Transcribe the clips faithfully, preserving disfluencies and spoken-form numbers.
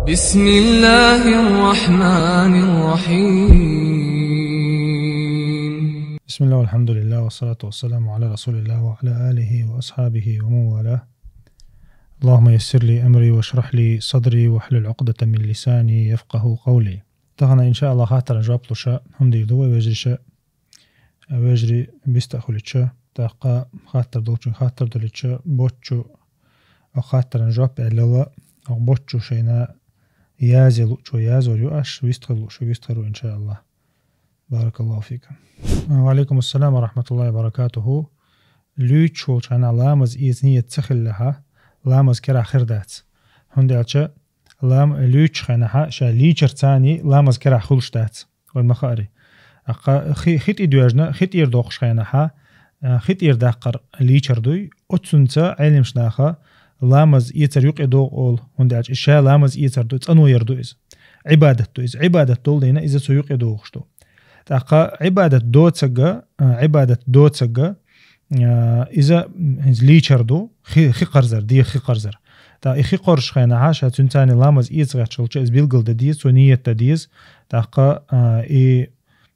بسم الله الرحمن الرحيم. بسم الله والحمد لله والصلاة والسلام على رسول الله وعلى آله وأصحابه ومن والاه. اللهم يسر لي أمري واشرح لي صدري واحلل عقدة من لساني يفقهوا قولي. Тахана, иншааллах, хаттаран жоп луш хӀама дийр ду вай вежарий. Вежарий биста а хулича, тӀаккха хаттар долчун хаттар долича, боччу а хаттаран жоп аьллала, а боччу шайна язъе луучо язор ю аш, вистхир лууш вистхир ву, иншааллах. Баракаллаху фикум. Ва алейкум ассалам ва рахматуллахи ва баракатуху. Луьйчу волчу хенахь ламаз эца нийят ца хилла хьа, ламаз керахь хир дац. ХӀунда аьлча лам-, луьйчу хенахьа ша лийчар царний ламаз керахь хуьлуш дац. Вай ма хаари. Аккха хи-, хи тӀе доьжна, хи тӀера доккхуш хенахьа, а, хи тӀера даккхар лийчар дуй. Оццунца Ӏелимаш наха ламаз эцар юкъе догӀу олу, хӀунда аьлча и ша ламаз эцар ду, цӀано яр ду иза. Ӏибадат ду иза. Ӏибадат долу дина иза цу юкъе догӀуш ду. ТӀаккха Ӏибадат доцага, а, Ӏибадат доцага, а, иза, м, хӀинца лийчар ду, хи-, хи кхарзар, дегӀан хи кхарзар. ТӀаккха и хи кхорш хенахьа, ша цуьнан царний ламаз эца гӀерташ хилча, иза билгал дан деза, цо нийят дан деза. ТӀаккха, а, и,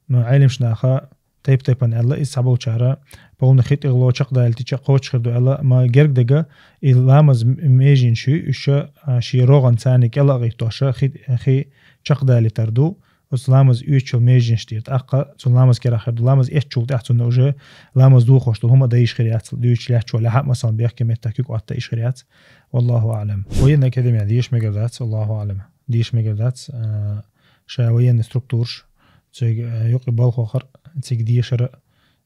м, Ӏелимаш наха тайп-тайпана аьлла, иза цхьаболчара полна хи тӀехула чекхдалийтича кхочуш хир ду аьлла, ма герга дага, и ламаз м-, меженаш ю, уьш ша, а, шен рогӀан царний кӀел а гӀиттоша хи, хи чекхдалийтар ду. Оцу ламаз оьцучул меженаш тӀера, тӀаккха цунна ламаз керахь хир ду. Ламаз эцчул тӀаьхьа цунна уже ламаз духуш долу хӀума дан йиш хир яц, дуьйцуш лаьтташ валахь а, масалан, бехке меттах куьг Ӏотта йиш хир яц. Валлаху аӀлам. Военная академия деша мегар дац, валлаху аӀлам. Деша мегар дац, а, ша военный структураш, цига, а, юкъе балха вахар, цига дешара,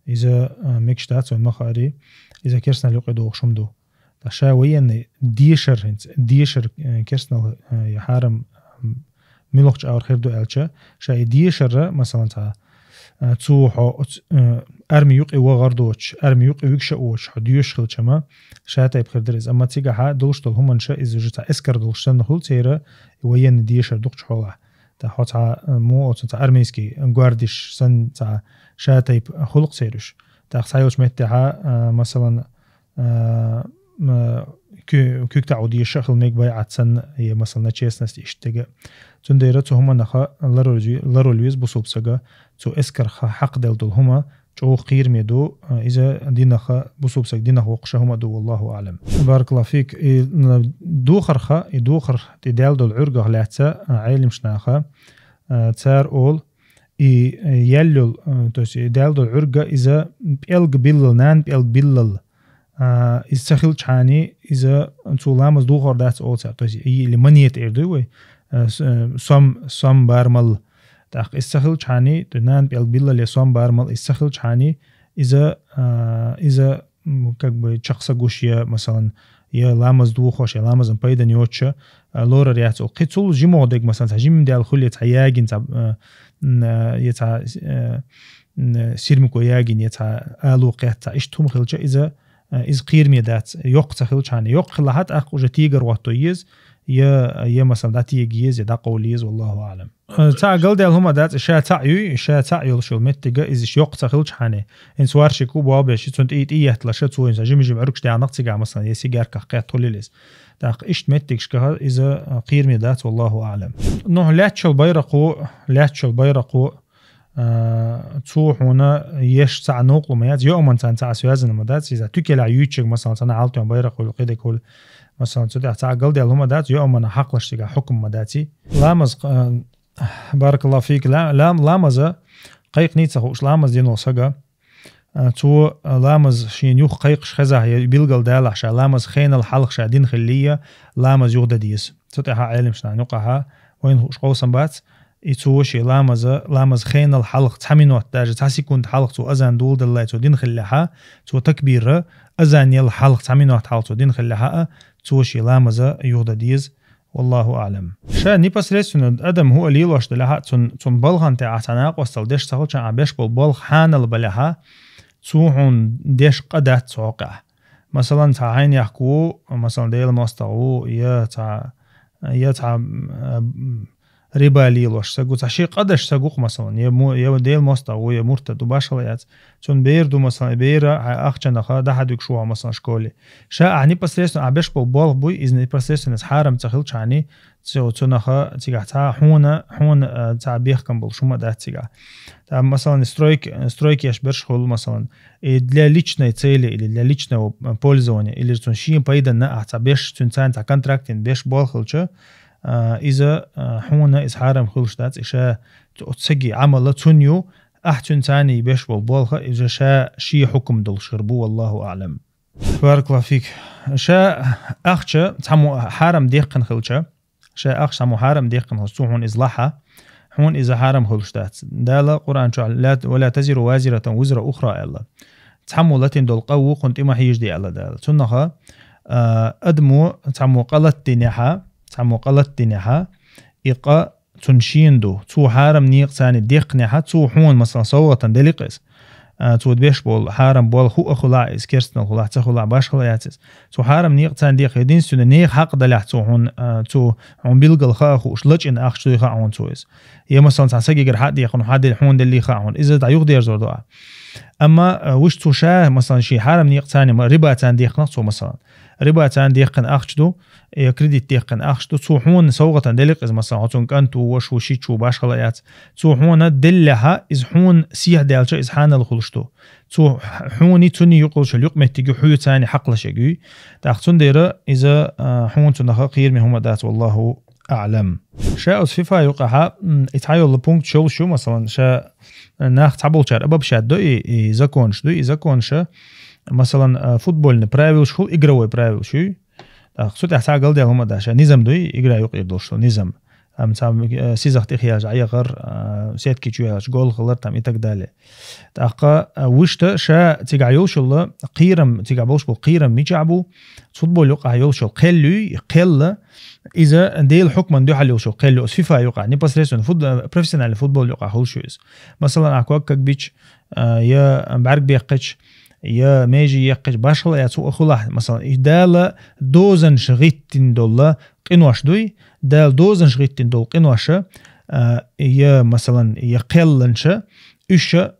иза, а, мегаш дац, вайн ма хаари, иза керстанал юкъе догӀуш хӀума ду. Ткъа ша военный дешар хӀинца, дешар, э, керстанал, э, я хьарам, м, муьлхачу агӀор хир ду аьлча, ша и дешар, масалан, цхьа, э, цо хьо оц-, э, арми юкъе вахар доцуш, арми юкъе вуьгуш а воцуш, хьо доьшуш хилча ма, ша тайпа хир дара иза. Амма цигахьа долуш долу хӀуманаш, иза уже цхьа эскар долуш санна хуьлу церан, и военный дешар дукхачу хьолахь. ТӀаккха хьо цхьа, э, мо оцу цхьа армейский гвардиш санна цхьа ша тайпа хуьлу-кх церан уьш. ТӀаккха цхьайолчу меттехьа, э, масалан, а, м, куь-, куьг таӀо дезаш а хила мега байӀат санна, я, масалан, на честность иштта дага. Цундела цу хӀуманах ларве-, ларвала веза бусулба сага, цу эскарх хьакхаделла долу хӀума чӀогӀа кхераме ду, а, иза динах, бусулба сага динах воккхуш а хӀума ду, валлаху аӀлам. Баракаллаху фик. И, м, духарх, и духар тӀе даьлла долу Ӏуьргах лаьцна, а, Ӏелимаш наха, а, цара олу, и, э, яьлла йолу, э, то есть, и даьлла долу Ӏуьрга иза пӀелг биллал, нана пӀелг биллал, а, иза ца хилчхьана, иза цо ламаз духур дац олу цара. То есть, и, или монета эр дуй вай, э, с-, э, сом, сом бармал. ТӀаккха иза ца хилчхьана, то есть, нана пӀелг биллал я сом бармал, иза ца хилчхьана, иза, а, иза м, как бы чекх ца гуш я, масалан, я ламаз духуш, я ламазан пайдан йоцуш, а, лорар яц олу. Кхин цул жимогӀа дерг, масалан, цхьа жима даьлла хуьлу, я цхьа ягийна цхьа, а, м, а, я цхьа, а, м, сирмико ягийна, я цхьа алу кхетта, цхьа иштта хӀума хилча, иза, а, иза кхераме дац, йоккха ца хилчхьана. Йоккха хилахь, тӀаккха уже тегар гӀотто еза, я, я, масалан, дӀатега еза, я дӀакъовла еза, валлаху аӀлам. Э, цхьа галдаьлла хӀума дац, ша цхьаъ юй, ша цхьаъ йолуш йолу меттига иза иш йоккха ца хилчхьана. ХӀинца варшик ву, болх беш, цунна тӀе, тӀе етталаш, цо хӀинца жима-жима Ӏуьргаш даьхна-кх цигахь, масалан, я сигарках кхетта хуьлийла иза. ТӀаккха иштта меттигашкахь иза, а, кхераме дац, валлаху аӀлам. Ну, лаьтташ йолу байракхо, лаьтташ йолу байракхо, а, цо хьуна еш цхьа новкъарло ма яц, йоаман царна цхьа связано ма дац, иза туькелехь юьйцург, масалан, цхьана хьалатоьхна байракх хуьлу, кхидерг хуьлу, масалан, цу тӀехь цхьа галдаьлла хӀума дац, йоамана хьакхалаш цигахь хьукам ма дац и. Ламаз, а, Баракаллаху фик. Ла-, лам-, ламаза кхайкханий ца хууш, ламаз дина волу сага, а, цо, а, ламаз шена юха кхайкхаш хезахь, я билгал далахь ша, ламаз хенал хьалха ша дина хиллий, ламаз юха дан деза. Цу тӀехь Ӏелимаш нахана юкъахь вайна хууш къовсам бац, и цо шен ламаза, ламаз хенал хьалха цхьа минот, даже цхьа секунд хьалха цо азан доладаллалц цо дина хиллехь, цо такбира, азан елла хьалха цхьа минот хьалха цо дина хиллехь а, цо шен ламаза юха дан деза. Валлаху аӀлам. Ша непосредственно адам хӀуъа лелош делахь а, цун, цун балхана тӀехь цхьа накъосталла деш ца хилча, ахь беш болу балха хьанал балехь а, цо хьуна деш къа дац цу хьокъехь. Масалан, цхьа хьайнехк ву, масалан, Делан мостагӀа ву, я цхьа, я цхьа, м, риба лелош саг ву, цхьа ши къадаш саг ву-кх, масалан, я му-, я Дела мостагӀа ву, я муртад ву, башхала яц. Цун бер ду, масалан, бера ахчанах дӀахьадуьгуш ву, масалан, школе. Ша ахь непосредственно ахь беш болу болх буй, иза непосредственно хьарам ца хилчхьана, цу-, цунах цигахь цхьа хьуна, хьуна, а, цхьа бехкам болуш хӀума дац цигахь. Там, масалан, стройк-, стройка еш берш хуьлу, масалан, и для личной цели или для личного, а, пользования, или цунна шен пайданна ахь цхьа беш, цуьнан царна цхьа контрактин беш болх хилча, а, иза, а, хьуна иза хьарам хуьлуш дац, и ша оцу саги Ӏамала цунна ю, ахь цуьнан царна беш болу болх, иза ша шен хьукам долуш хир бу, валлаху аӀлам. Баракаллаху фик. Ша ахча цхьаммо хьарам дехкина хилча, ша ахча цхьаммо хьарам дехкина хилча, цо хьуна иза лахь, хьуна иза хьарам хуьлуш дац. Дала Къуръан чохь: «Ла, ва ла тазиру вазиратун визра ухра», аьлла. Цхьаммо латийна долу къа вукхунна тӀе ма хьийжаде аьлла Дала. Цуннаха, а, адамо цхьаммо къа латдинехьа, цхьаммо къа латдинехьа, и къа цунна шена ду. Цо хьарам некъаца дехкинехьа, цо хьуна, масалан, совгӀатана делли-кх иза. А, цо беш болу хьарам болу хӀуъа хуьлахь иза, керстанал хуьлахь, ца хуьлахь, башхала яц иза. Цо хьарам некъаца дехкина, единственное, нехан хьакъ далехь цо хьуна, а, цо хьуна билггал хаа хууш, лачкъийна ахча дуй хаьа хьуна цо иза. Я, масалан, цхьа сагигара хьа а дехкина, хьа делла хьуна делли хаьа хьуна. Иза дӀа юхадерзор ду ахь. Амма, а, вуьш цо ша, масалан, шен хьарам некъаца ма, рибаца дехкина-кх цо, масалан. Рибаца дехкина ахча ду, я кредит дехкина ахча ду, цо хьуна совгӀатана делли-кх иза, масалан, хьо цунна кӀант ву, ваша ву, шича ву, башхала яц. Цо хьуна деллехьа, иза хьуна сехьа даьлча, иза хьанал хуьлуш ду. Цо хьуни, цуьнан юкъалшал юкъаметтиг ю, хьоьца хьакъ лашаг юй. ТӀаккха цундела иза, а, хьуна цунах кхераме хӀума дац, валлаху аӀлам. Ша оцу фифа юкъахьа, м, и цхьайолу пункт йолуш ю, масалан, ша нах цхьаболчара обобщать до и, и законаш ду, и законаша, масалан, а, футбольный правилаш хуьлу, игровой правилаш юй. ТӀаккха цу тӀехь цхьа галдаьлла хӀума дац, ша низам дуй, игра юкъера долуш ду низам. Амма цхьа, э, сизах тӀехъяьлча Ӏехар, э, сетки чу яьлча гол хилар там и так далее. ТӀаккха, э, вуьшта ша цигахь йолуш йолу кхерам, цигахь болуш болу кхерам мичахь бу, цу футбол юкъахь йолуш йолу кхел юй, кхелла, иза Делан хьукман дуьхьал йолуш йолу кхел ю, оцу фифа юкъахь, непосредственно фут-, э, профессиональный футбол юкъахь хуьлуш ю иза. Масалан, ахь ког кагбича, э, я бӀаьрг беккхича, я меже еккхича, башхала яц хӀуъа хуьлахь, масалан, и Дала дозанаш гӀиттина долу къинош дуй, Дала дозанаш гӀиттина долу къиноша, а, я, масалан, я кхелланша, уьш, а,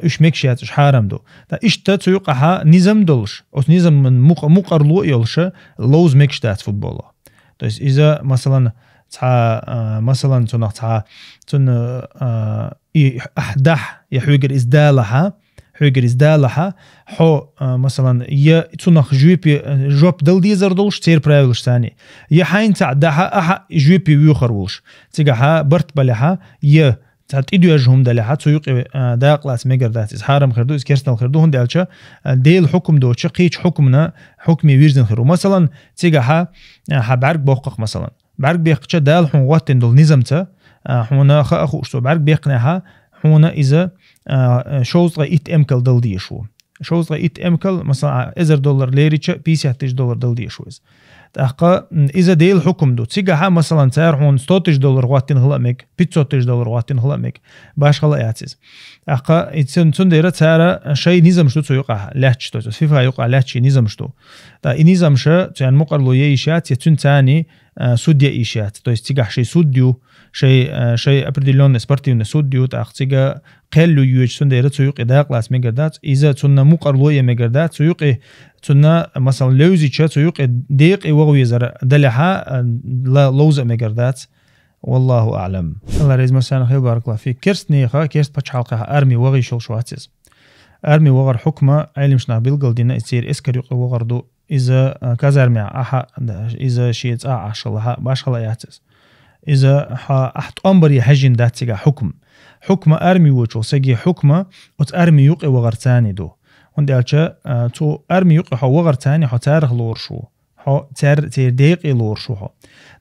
уьш мегаш яц, уьш хьарам ду. Ткъа иштта цу юкъахьа низам долуш, оцу низаман мукъ-, мукъарло а йолуша, ловза мегаш дац футболо. То есть иза, масалан, цхьа, а, масалан, цунах цхьа, цунна, а, и ахь дахь, я хьоьгара иза далахьа, хьоьгара иза далахьа, хьо, а, масалан, я цунах жоьпе, а, жоп дала дезар долуш, церан правилаш саний, я хьайна цхьаъ дахьа, ахьа жоьпе воьхар волуш. Цигахьа барт балехьа, я цхьа тӀедоьжна хӀума далехьа, цу юкъе, а, дакъа лаца мегар дац. Иза хьарам хир ду, иза керстанал хир ду, хӀунда аьлча, а, Делан хьукам доцуча кхечу хьукамна хьукме вирзина хир ву. Масалан, цигахьа, а, хьан бӀаьрг боккху-кх, масалан. БӀаьрг беккхача Дала хьуна гӀоттина долу низамца, а, хьуна хаа хууш цо бӀаьрг беккхинехьа, хьуна иза, а, шовзткъе итт эмкал дала дезаш ву. Шовзткъе итт эмкал, масалан, а, эзар доллар лерича, пятьдесят тысяч доллар дала дезаш ву иза. ТӀаккха, м, иза Делан хьукам ду. Цигахьа, масалан, цара хьуна сто тысяч доллар гӀоттина хила а мега, пятьсот тысяч доллар гӀоттина хила а мега. Башхала а яц иза. ТӀаккха и цун-, цундела цара шайн низамаш ду цу юкъахь лаьтташ, то есть фифа юкъахь лаьтташ шайн низамаш ду. Ткъа и низамаша царна мукъарло е йиш яц, я цуьнан царний, а, суд е йиш яц. То есть цигахь шайн суд ю, шайн, а, шайн определённый спортивный суд ю, тӀаккха цига кхел ю йоьдуш, цундела цу юкъе дакъа лаца мегар дац, иза цунна мукъарло е мегар дац, цу юкъе цунна, масалан, левзича, цу юкъе декъе ваха везар далехьа, а, ла-, ловза а мегар дац. Валлаху аӀлам. Алла реза массарна хила, баракаллаху фик. Керстанеха, керста пачхьалкхеха арми ваха йиш йолуш вац иза. Арми вахар хьукма, Ӏеламнаха билгалдина, иза церан эскар юкъе вахар ду. Иза, а, казармехь ахьа, да, иза шен цӀа Ӏаш хилахьа, башхала яц иза. Иза хьа-, ахь тӀом баре хьаьжжина дац цигахь хьукма. Хьукма арми вочул саги хьукма оцу арми юкъе вахар царний ду. ХӀунда аьлча, а, цу арми юкъе хьо вахар царний хьо царах лоруш ву. Хьо цер-, церан декъе лоруш ву хьо.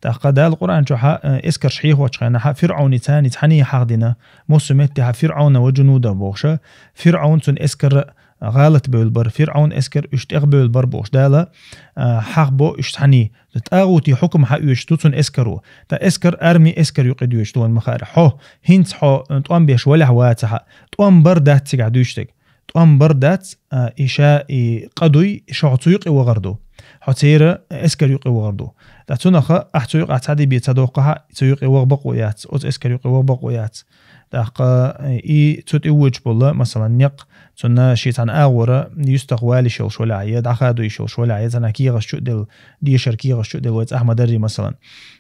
ТӀаккха Дала Къуръан чохьа, а, эскарш хьехочу хенахьа, ФирӀавни царний цхьаьний хьахдина, массо а меттехьа ФирӀавна ва джунуда бохуша, ФирӀавн цуьнан эскар гӀалат бевлла бара, ФирӀавн эскар уьш тӀехбевлла бара бохуш Дала, а, хьахбо уьш цхьаьний. ТӀагӀути хьукам хьаоьцуш ду цуьнан эскаро. Ткъа эскар арми эскар юкъе доьдуш ду вайн ма хаара. Хьо, хӀинца хьо, а, тӀом беш валехь вацахьа, тӀом бар дац цигахь дуьйцуш дерг. ТӀом бар дац, а, и ша и къа дуй, и ша хьо цу юкъе вахар ду. Хьо церан эскар юкъе вахар ду. ТӀаккха цунах ахь цу юкъа цхьа де бе ца доккхахьа, цу юкъе ваха бакъо яц, оцу эскар юкъе ваха бакъо яц. ТӀаккха, э, и цу тӀе воьдуш бола, масалан, некъ, цунна ший цхьана агӀора юстах валиш йолуш валахь, я дӀахадо йиш йолуш валахь, я цхьана кехаш чу а делла, дешар кехаш чу а делла, вай цӀахь ма даррий, масалан.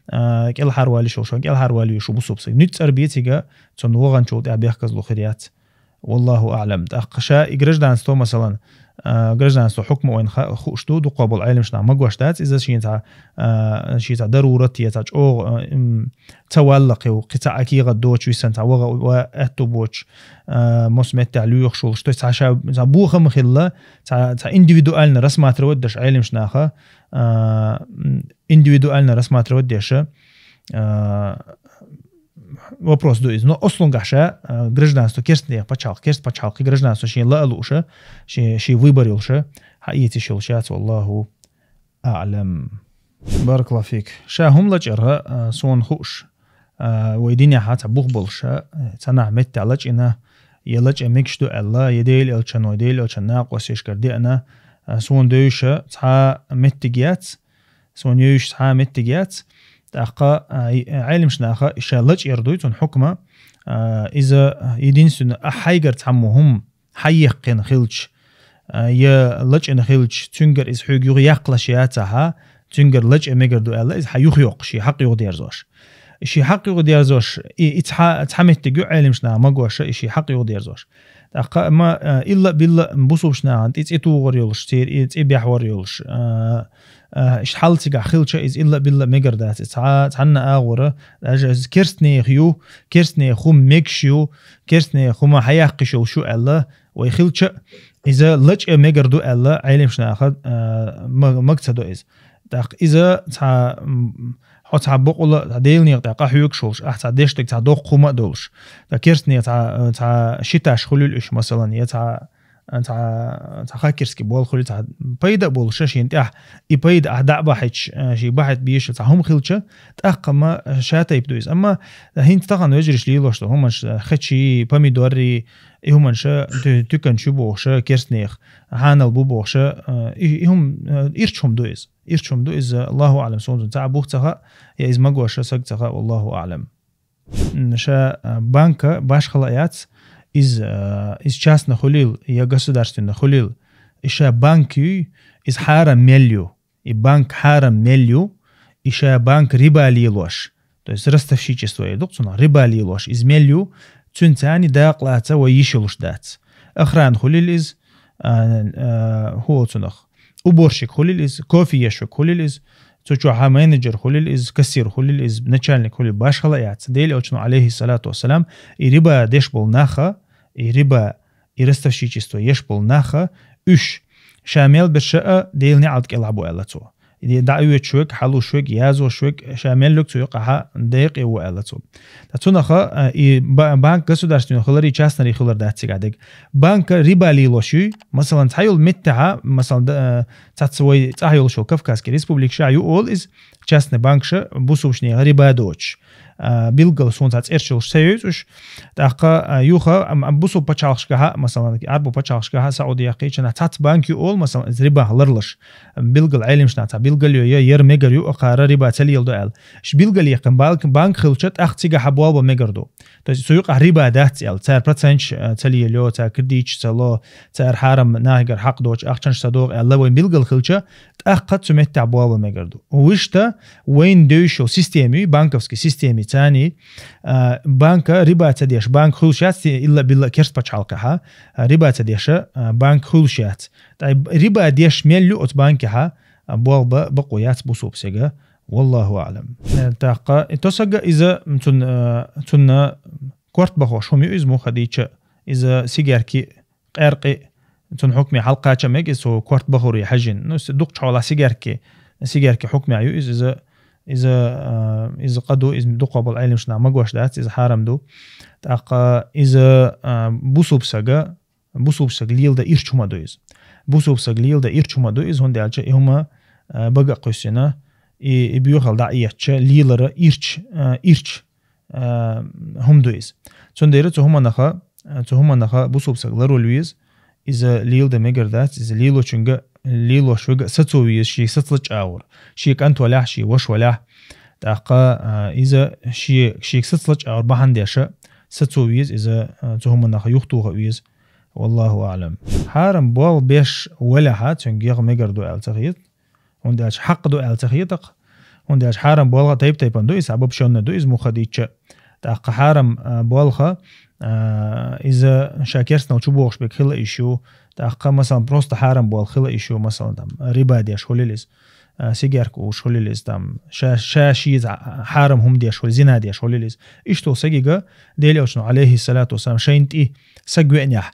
А, кӀелхьарвалиш йолуш ван, кӀелхьарвалийла шу бусубсаг. Нуьцкъ цӀар бе цига, цунна ваханчул тӀехь бехказло хир яц. Валлаху аӀлам. ТӀаккха ша и гражданство, масалан, а, гражданство хьукма вайна ха-, хууш ду, дукха болу Ӏеламаш нах магош дац, иза шен цхьа, а, шен цхьа дарурат я цхьа чӀогӀа, а, м, ца валла кхин, кхин цхьа а кехат доцуш висан цхьа ваха ва аьтту боцуш, а, мос меттехь лоьхуш волуш. То есть цхьа ша, цхьа бохам хилла, цхьа, цхьа индивидуально рассматривать деш Ӏеламаш наха, а, м, индивидуально рассматривать деша, а, вопрос ду иза. Но аслунгахь ша, а, гражданство керстанех пачхьалкх, керст пачхьалкхе гражданство шен ла а лууша, шен, шен выбор йолуша, хьаэцаш йолуш яц, валлаху аӀлам. Баракаллаху фик. Ша хӀума лачкъара, а, суна хууш, а, вай динехьа цхьа бух болуша, а, цхьанахь меттехь лачкъина, я лачкъа мегаш ду аьлла, я Дела элчано, я Дела элчан накъосташкара деана, а, суна девзаш цхьа меттиг яц, суна йовзаш цхьа меттиг яц. ТӀаккха, а, и, а, Ӏеламаш наха ша лачкъар дуй цунна хьукма, а, иза единственно а хьайгара цхьаммо хӀума хьаеккхина хилча, а, я лачкъина хилча, цуьнгара иза хьоьга юха яккхалаш яцахьа, цуьнгара лачкъа мегар ду аьлла, иза хьан юха йоккху, шен хьакъ юха дерзош. Шен хьакъ юха дерзош, и, и цхьа, цхьа меттиг ю Ӏеламаш наха магоша, и шен хьакъ юха дерзош. ТӀаккха ма, а, илла-билла бусулбачу нахана тӀе цӀе тухур йолуш, церан и цӀе бехьвар йолуш, а, а, иштта хьал цигахь хилча, иза илла-билла мегар дац. Иза цхьа, цхьанна агӀора, даже иза керстанех ю, керстанех хӀума мегаш ю, керстанех хӀума хьаяккхиш йолуш ю аьлла, вай хилча, иза лачкъа мегар ду аьлла, Ӏеламаш наха, а, ма-, мага ца до иза. ТӀаккха иза цхьа, м, хьо цхьа бакъула, цхьа Делан некъа тӀехь къахьоьгуш волуш, ахь цхьа дешдаг цхьа доккха хӀума а долуш. Ткъа керстанех цхьа, цхьа шиташ хуьлийла уьш, масалан, я цхьа, цхьа, цхьа хакерский болх хуьлийла, цхьа пайда а болуш шена тӀехь, и пайда ахь дӀа а бахьийташ, шен бахьийта безаш цхьа хӀума хилча, тӀаккха ма ша тайпа ду иза. Амма хӀинца тахана вежарий лелош ду хӀуманаш, хечий, помидорий, и хӀуманаш ту-, туьканчу бохуш, керстанех хьанал бу бохуш, и, и хӀума, ирча хӀума ду иза. Ирча хӀума ду иза, Аллаху аӀлам, суна цхьа а бух ца хаьа, я иза магоша саг ца хаьа, валлаху аӀлам. М, ша, а, банка башхала яц, иза, а, иза частна хуьлийла, я государственна хуьлийла, и ша банк юй, иза хьарам мел ю, и банк хьарам мел ю, и ша банк риба лелош, то есть ростовщичество эр ду-кх цунах, риба лелош, иза мел ю, цуьнца цхьаьна дакъа лаца вай йиш йолуш дац. Охрана хуьлийла иза, а, а, хӀун олу цунах? Уборщик хуьлийла иза, кофе еш верг хуьлийла иза, цу чохь менеджер хуьлийла иза, кассир хуьлийла иза, начальник хуьлийла, башхала а яц. Делан элчано, алейхиссалату вассалам, и риба деш болу наха, и риба, и ростовщичество еш болу наха, уьш, ша мел берш а Делан неӀалт кӀелахь бу аьлла цо. И дӀаоьцуш верг, хьалуш верг, язъеш верг, ша мел верг цу юкъахьа декъе ву аьлла цо. Ткъа цунах, а, и ба-, банк государственный хилар, и частный хилар дац цигахь дерг. Банка риба лелош юй, масалан, цхьа йолу меттехьа, масалан, д-, а, цхьацца вай цӀахь йолуш йолу Кавказский республикаша ю олу иза, частный банкаша бусулбачу нехан риба доцуш. А, билггал суна цхьа цӀераш йолуш ца йовзуш. ТӀаккха, а, юха, ам, ам, бусулба пачхьалкхашкахьа, масалан, Ӏарбу пачхьалкхашкахьа, Саудехь кхечанахь цхьацца банка ю олу, масалан, иза рибах ларлаш. Билггал Ӏеламаш наха цхьа билггал йо, я яра мегар ю, акхара риба ца леладо аьлла. Ш билггал яьккхина банк, банк хилча, тӀаккха цигахьа болба мегар ду. То есть, цу юкъахь риба дац аьлла, цара проценташ, а, ца лелайо, цара кредиташ ца ло, цара хьарам нахигара хьакъ доцуш ахчанаш ца догӀу аьлла, вайн билггал хилча, тӀаккха цу меттехь болба мегар ду. Вуьшта вайна девзаш йолу система ю, банковский система ю царний, а, банка риба ца деш, банк хуьлуш яц, те илла-билла керст пачхьалкхехьа, а, риба ца деша, а, банк хуьлуш яц. Ткъа риба деш мел ю оцу банкехьа, а, болба бакъо яц бусулба сага. Валлаху аӀлам. Э, тӀаккха, и тосага иза, м, цун-, э, цунна корта бахош хӀума ю иза, муха дийча, иза сигарки, къаьркъи, цунна хьукме хьалкхача мега иза, цо корта бахуре хьаьжжина. Ну, с-, дукхачу хьолахь сигарки, сигарки хьукмехь ю иза, иза, иза, э, иза къа ду, иза дукха болу Ӏеламаш наха магош дац, иза хьарам ду. ТӀаккха иза, э, бусулба сага, бусулба саг леладан ирча хӀума ду иза. Бусулба саг леладан ирча хӀума ду иза, хӀунда аьлча и хӀума, а, бага а кхуьссина, и, и боьхалла дӀа а эцча, лелара ирча, а, ирча, а, хӀума ду иза. Цундела цу хӀуманаха, цу хӀуманаха бусулба саг ларвала веза, иза леладан мегар дац, иза лелочуьнга лелош вега сацо веза ший сацлача агӀор, ший кӀант валехь, ший вош валехь. ТӀаккха, а, иза ший, ший сацлача агӀор бахьан деша сацо веза иза, а, цу хӀуманах юхтоха веза. Валлаху аълам. Хьарам болх беш валехьа, цуьнга ягӀа мегар ду аьлла ца хета. ХӀунда аьлча хьакъ ду аьлла ца хетакх. ХӀунда аьлча хьарам болх тайп-тайпан ду, иза обобщённо ду, иза муха дийча. ТӀаккха хьарам, а, болх, а, иза ша керстанал чу бохуш бег хила иш ю. ТӀаккха, масалан, просто хьарам болх хила иш ю, масалан, там, риба деш хулил иза, а, сигарка уш хулил иза, там, ша, ша шиза хьарам хӀума деш хулил, зина деш хулил иза. Иштта сагига Делан Элчано, алейхи салату вассалам, шайна тӀи саг веънехь,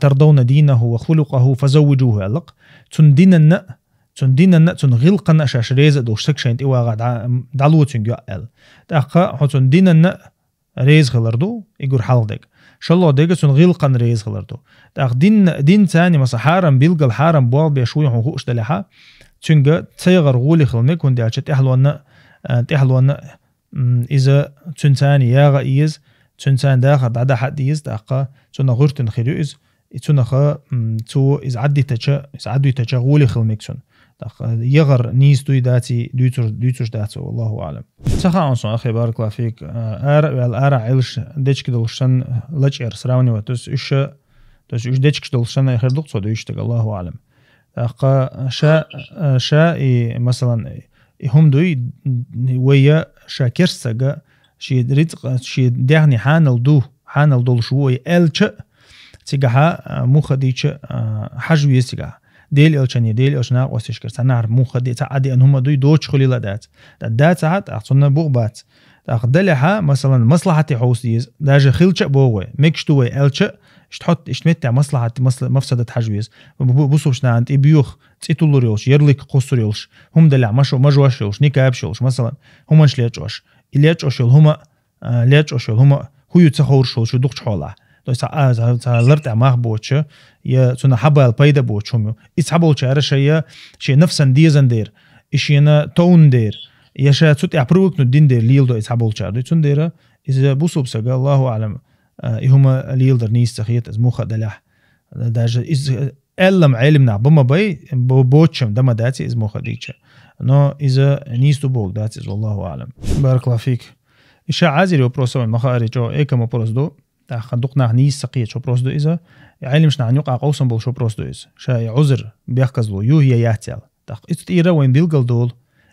тардавна динаху ва хулукъаху фазаввижуху аьллакх. Цун динанна, цун динанна, цун гӀиллакханна шаьш реза а долуш саг шайна тӀе вагӀа дӀа-, дӀало цуьнга йоӀ аьлла. ТӀаккха хьо цун динанна реза хилар ду, и гур хьалха дега. ШолгӀа дега цун гӀиллакханна реза хилар ду. ТӀаккха дин, дин царни, масала, хьарам билггал, хьарам болх беш вуй хьуна хууш далехьа, цуьнга ца ягӀар гӀоле хила мега, хӀунда аьлча тӀехьалонна, а, тӀехьалонна, м, иза цуьнан царни ягӀа а еза, цуьнан царни дахар дӀадахьа а деза, тӀаккха цунах гӀуьртина хир ю иза, и цунаха, м, цо иза Ӏаддитача, иза Ӏадвитача гӀоле хила мега цунна. ТӀаккха ягӀар нийса дуй даций, дуьйцур-, дуьйцуш дац, валлаху аълам. Ца хаьа суна, ахи, баракаллаху фик, а, ара а ваьлла, ара а Ӏелаш, дечка долуш санна, лачкъера сравнивать, то есть уьш, то есть уьш дечкаш долуш санна, хир ду-кх цо дуьйцуш дерг, Аллаху аълам. ТӀаккха ша, ша и, масалан, и хӀума дуй, вайя ша керстага, шен рицкъ, шен дегӀне хьанал ду, хьанал долуш ву вай аьлча, цигахьа, а, муха дийча, а, хьажа веза цигахьа. Делан Элчане, Делан Элчан накъосташкара цхьаннахьара муха де, цхьа а деана хӀума дуй, доцуш хуьлийла дац. ТӀа дацахьа, тӀаккха цунна бух бац. ТӀаккха далехьа, масалан, маслахьате хьовса деза, даже хилча а богӀу вай, мегаш ду вай аьлча, иштта хьотта, иштта меттехь маслахьат, масла-, мафсадат хьажа веза. Бу-, бу-, бусулба нахана тӀе буьйху цӀи туллур йолуш, ярлык кхуссур йолуш, хӀума далехь, машо-, мажош йолуш, никабаш йолуш, масалан, хӀуманаш лечкъош. И лечкъош йолу хӀума, а, лечкъош йолу хӀума хӀу ю ца ховруш йолуш ю дукхачу хьолахь. То есть цхьа, а, цхьа, цхьа лар тӀехь мах боцуша, я цунах хьабала пайда боцуш хӀума ю. И цхьаболчара шайна, шен нафсан дезан дера, и шена товна дера, я ша цу тӀехь привыкнуть дина дера леладо и цхьаболчара. Дуй цундела иза бусулба сага, Аллаху аълам, а, и хӀума леладар нийса ца хета, иза муха а далехь. Даже иза аьллам Ӏелимнах ба ма бай, бо-, боцчам да ма дац иза муха дийча. Но иза нийса ду боху дац иза, валлаху аълам. Баракаллаху фик. И ша Ӏазир вопрос вайн ма хаари чӀо, экам вопрос ду. ТӀаккха дукха нах нийса ца кхеташ вопрос ду иза. И Ӏелимаш нахана юкъа къовсам болуш вопрос ду иза. Ша и Ӏузр бехказло ю я яц аьлла. ТӀаккха иза тӀера вайн билгал долу.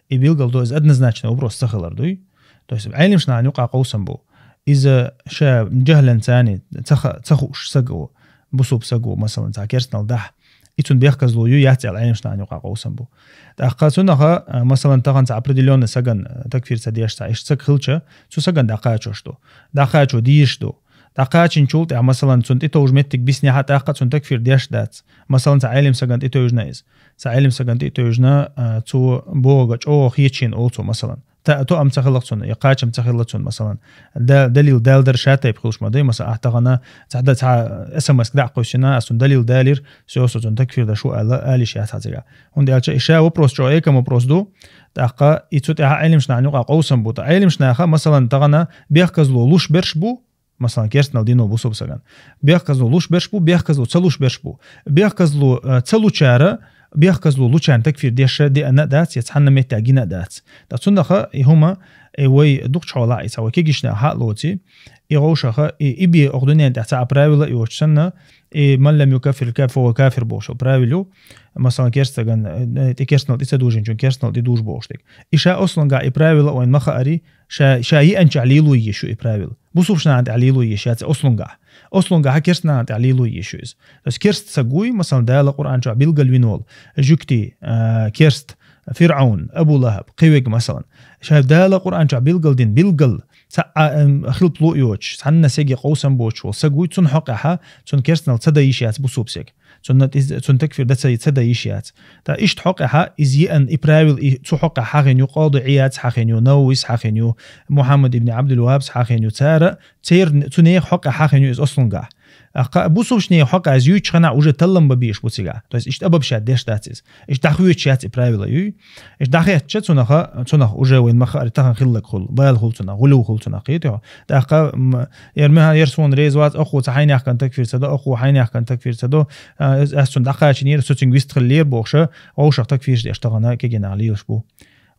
И билгал до иза однозначно вопрос ца хилар дуй. То есть Ӏелимаш нахана юкъа къовсам бу. Иза ша жахӀлан царни ца ха-, ца хууш саг ву, бусулба саг ву, масалан, цхьа керстанал дахь. И цун бехказло ю яц аьлла Ӏелимаш нахана юкъа къовсам бу. ТӀаккха цунаха, а, масалан, тахана цхьа определённый саган, а, такфир ца деш цхьа иштта саг хилча, цу саган дӀакхачош ду. ДӀакхачо дийш ду. ДӀакхачинчул тӀехь, масалан, цунна тӀетовжа меттиг биснехьа, тӀаккха цунна такфир деш дац. Масалан, цхьа Ӏелим саган тӀетевжина иза. Цхьа Ӏелим саган тӀетевжина, а, цо бохург чӀогӀа хеташ хилла олу цо, масалан. Та-, тоам ца хилла цунна, я кхачам ца хилла цунна, масалан. Да-, далил далдар ша тайпа хуьлуш ма дай, масалан, ахь тахана цхьа да-, цхьа эс эм эс дӀа а кхуьссина, ас цунна далил далийра, всё, со цунна такфир даш ву аьлла, ала йиш яц хьан цигахь. ХӀунда аьлча и ша вопрос чӀогӀа экам вопрос ду, тӀаккха и цу тӀехь Ӏелимаш нахана юкъа къовсам бу. ТӀа Ӏелимаш наха, масалан, тахана бехказло луш берш бу, масалан, керстанал дино бусулба саган. Бехказло луш берш бу, бехказло ца луш берш бу. Бехказло, э, ца лучара, бехказло лучарна такфир деша деана а дац, я цхьанна меттехь гина а дац. Ткъа цуннаха и хӀума, и вай дукхачу хьолахь, и цхьа вай кегийчу наха хьа а лоций, и гӀовшаха, и, и бе окху дуьнен тӀехь цхьа а правила йоцуш санна, и «Ман лам юкаффир кафир, фа хува кафир» бохуш йолу правила ю. Масалан, керста саган, э, тӀе керстанал тӀе ца дужинчун керстанал тӀе дуж бохуш дерг. И ша ослунгахь и правила вайн ма хаари, ша, ша еанчохь лело езаш ю и правила. Бусулба нахана тӀехь лело езаш яц ослунгахь. Ослунгахь керста нахана тӀехь лело езаш ю иза. То есть керста саг вуй, масалан, Дала Къуръан чохь билгал вина волу. Жуьгти, а, керст, ФирӀавн, Абу ЛахӀаб, кхин верг, масалан. Ша Дала Къуръан чохь билгал дина, билгал, цхьа а, ам, хилпало а йоцуш, цхьанна сеге къовсам боцуш волу саг вуй, цунна хьокъехьа, цунна керстанал ца дан йиш яц бусулба сага. Цунна тӀе-, цунна такфир дан ца, ца дан йиш яц. Ткъа иштта хьокъехьа, иза еана и правила, и цу хьокъехь хьахийна ю, Къади Ӏияд хьахийна ю, Нававис хьахийна ю, Мухьаммад ибн Ӏабдул-ВахӀабс хьахийна ю, цара, церан, цу нехан хьокъехь хьахийна ю иза ослунгахь. Аккха бусулбчунна хьакъ аз юйчу хана уже таллам бан беш бу цигахь. То есть иштта обобщать деш дац иза. Иштта дӀахоьцуш яц и правила юй. Иштта дӀахецча цунах, цунах уже вайн ма хаара тахан хиллаг хуьлу, бала хуьлу цунах, гӀуллув хуьлу цунах, кхетий хьо. ТӀаккха, м, яр мехьа, яр суна реза вац, ахо цу хьайнехкан такфир ца до, ахо хьайнехкан такфир ца до, а, ас цунна дӀакхачийнера, соцингвист хиллера бохуш, вовшах такфирш деш тахана кегий нах лелаш бу.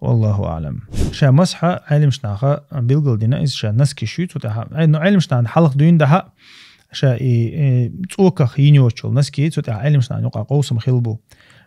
Валлаху аълам. Ша масхьа Ӏелимаш наха билгалдина, иза ша наски шуьйцу тӀаьхьа. Ай, ну, Ӏелимаш нахана хьалха дуьйна дахьа, ша и, и цӀоках йина йоцучул наски, цу тӀаьхьа Ӏелимаш нахана юкъа къовсам хилла бу.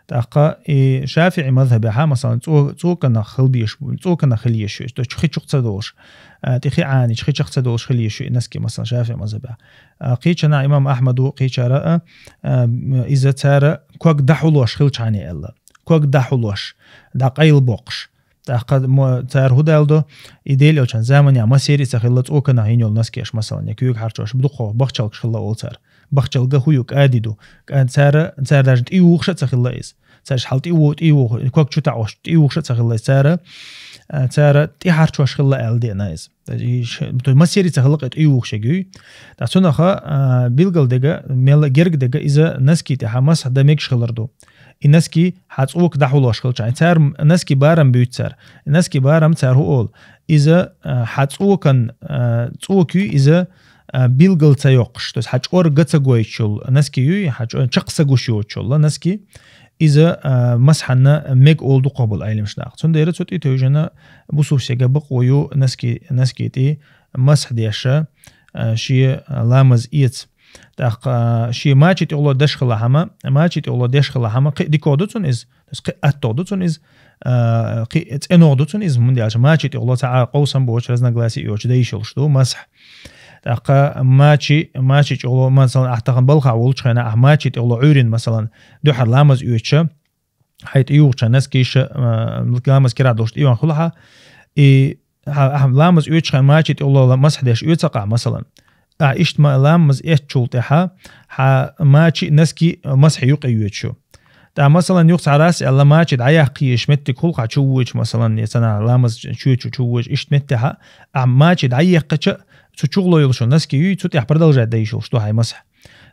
ТӀаккха и ШафиӀи мазхабехьа, масалан, цӀо-, цӀоканах хила беш бу, цӀоканах хила еш ю, то чу хи чух ца долуш, а, тӀе хи Ӏанича хи чух ца долуш хила еш ю и наски, масалан, ШафиӀи мазхабехь. А, кхечана имам Ахьмаду, кхечара, а, а, иза цара ког дӀахьулош хилчхьане аьлла. Ког дӀахьулош, дӀакъайлабоккхуш. ТӀаккха мо-, цара хӀу даьлла до, и Делан Элчан заманехь масери ца хилла цӀоканах йина йолу наскеш, масалан, я куьйга хьарчош, дукхох бахчалгаш хилла олу цара. Бахчалга хӀу ю, кӀади ду. КӀа-, цара, цара даже тӀе юхуш а ца хилла иза. Цара хьал тӀе ву-, тӀе юху-, ког чу таӀош, тӀе юхуш а ца хилла иза. Цара, а, цара тӀе хьарчош хилла аьлла деана иза. И ш-, то есть масери ца хилла кхетта и юхуш эгуй. Ткъа цунаха, а, билгал дега, мелла герга дега иза наски тӀехьа масхь дан мегаш хилар ду. И наски хьан цӀока дӀахьулош хилча. Цара м-, наски барам буьйцу цара. И наски барам цара хӀу олу. Иза, а, хьан цӀокан, а, цӀока юй иза, а, билгал ца йоккхуш. То есть хьан чӀор га ца гойтучул наски юй, хьан чӀо-, чекх са гуш йоцучул наски. Иза, а, масхьанна мега олу дукхахболу Ӏелимаш нах. Цундела цу тӀе тевжина бусулбчуьнга бакъо ю наски, наски тӀе масхь деша, а, шен ламаз эца. ТӀаккха, а, шен мачи тӀехула деш хилла хӀама, мачи тӀехула деш хилла хӀама, кхин дикох ду цунна иза, то есть кхин аттох ду цунна иза, а, кхин цӀенох ду цунна иза, хӀунда аьлча мачи тӀехула цхьа а къовсам боцуш, разногласие йоцуш дан йиш йолуш ду масхь. ТӀаккха мачи, мачи чӀогӀа, масалан, ахь тахана балхахь волчу хенахь, ахь мачи тӀехула Ӏуьйрина, масалан, дуьхьара ламаз оьцуша, хьайн тӀе юхучу наскиша, а, ламаз кирахь долуш тӀе йогӀун хуьлу хьан, и хьан, ахь ламаз оьцуш хьайн мачи тӀехула масхь деш оьцу ахь, масалан. Ахь иштта ма-, ламаз эцчул тӀаьхьа, хьан мачи наски масхье юкъа йоьцуш ю. ТӀаккха, масалан, юха цхьа рас аьлла, мачи дӀаяккха езаш меттиг хуьлу хьан чу вуьйчу, масалан, я цхьана ламаз чоьцу чу вуьйчу, иштта меттехьа, ахь мачи дӀаехкача, цу чухула йолуш йолу наски юй, цу тӀехь продолжать дан йиш йолуш ду хьайн масхь.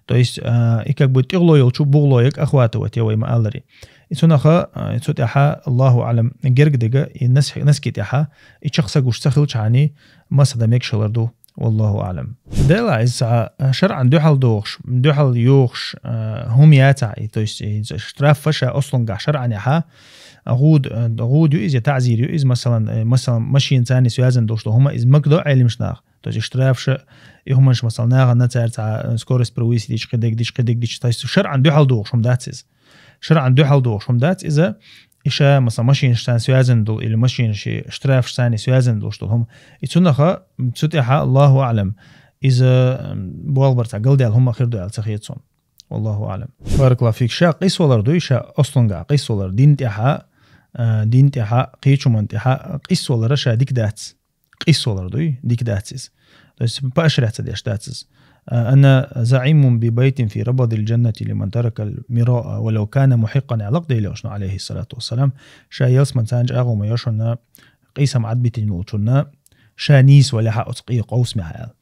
То есть, а, и как бы тӀехула йолчу бугӀало яга охватывать я вай ма-аллари. И цунаха, а, цу тӀехьа, Аллаху аълам, герга дега, и нас-, наски тӀехьа, и чекх са гуш ца хилчхьана, масхь дан мегаш хилар ду. Валлаху аълам. Дела иза, а, шарӀан дуьхьал дохуш, дуьхьал йохуш, а, хӀума яцахь, и, то есть, и штраф фаша ослунгахь шарӀанехьа, гӀуд, а, гӀуд ю иза, я таӀзир ю иза, масалан, э, масалан, машина царни связан долуш долу хӀума, иза магадо Ӏелимаш нах. То есть и штрафша, и хӀуманаш, масалан, нахана цара цхьа, э, скорость превысить дича, кхидерг дича, кхидерг дича. То есть шарӀан дуьхьал дохуш хӀума дац иза. ШарӀан дуьхьал дохуш хӀума дац иза. И ша, масалан, машинаш царна связан долу, или машинаш и штрафаш царна связан долуш долу хӀума. И цунаха, цу тӀехьа, Аллаху аълам, иза, м, болх бар цхьа галдаьлла хӀума хир ду аьлла ца хета суна. Валлаху аълам. Баракаллаху фик. Ша къийсавалар дуй, ша ослунгахь къийсавалар дин тӀехьа, а, дин тӀехьа, кхечу хӀуман тӀехьа, къийсавалара ша дика дац. Къийсавалар дуй, дика дац иза. То есть поощряться деш дац иза. А, «Ана заимун би байтин фи рабадил джаннати лиман таракал мираа, валав кана мухиккан», аьлла Делан Элчано, алейхиссалату вассалам. Ша ялсман царна чӀагӀо ма йо шуна, къийсам Ӏад битина волчунна, ша нийса валехьа оцу къе-, къовсамехьа аьлла.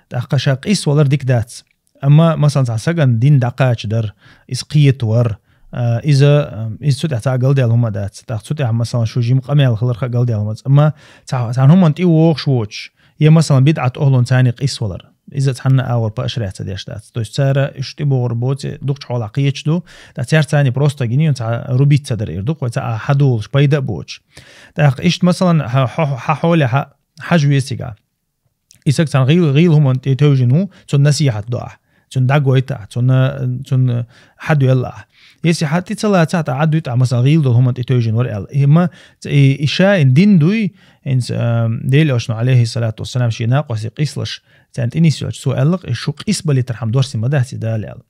ТӀаккха ша къийсавалар дика дац. Амма, масалан, цхьа сагана дин дӀакхачадар, иза кхетавар, а, иза, а, иза цу тӀехь цхьа а галдаьлла хӀума дац. ТӀаккха цу тӀехь, масалан, шу жима къамел хиларх а галдаьлла хӀума дац. Амма цхьа, цхьана хӀуманна тӀе вогӀуш воцуш, я, масалан, бидӀат охӀлун царна къийсавалар. Иза цхьанна а агӀор поощряться деш дац. То есть цара уьш тӀебогӀур боцу, дукхачу хьолахь кхеташ ду, ткъа цаьрца царна просто гинийна цхьа рубить ца дар эр ду-кх вай, цхьа а хьадолуш пайда а боцуш. ТӀаккха иштта, масалан, хьа-, хьо-, хьан хьолехьа хьажа веза цигахь. И саг цхьана гӀийла, гӀийла хӀуманна тӀе тевжина ву, цунна насихьат до ахь, цунна дӀагойта ахь, цунна, цунна хьадоьлла ахь. Если хьан тӀе ца лацахь, тӀаккха Ӏад вуьту ахь, масалан, гӀийла долу хӀуманна тӀе тевжина вара аьлла. И ма, и, и ша, и дин дуй, хӀинца, а, Делан Элчано, алейхиссалату вассалам, шен накъостий къийсалаш царна тӀе нисъелча, цо аьлла-кх, и шу къийсабалийтархьама доьссина ма дац иза Дала аьлла.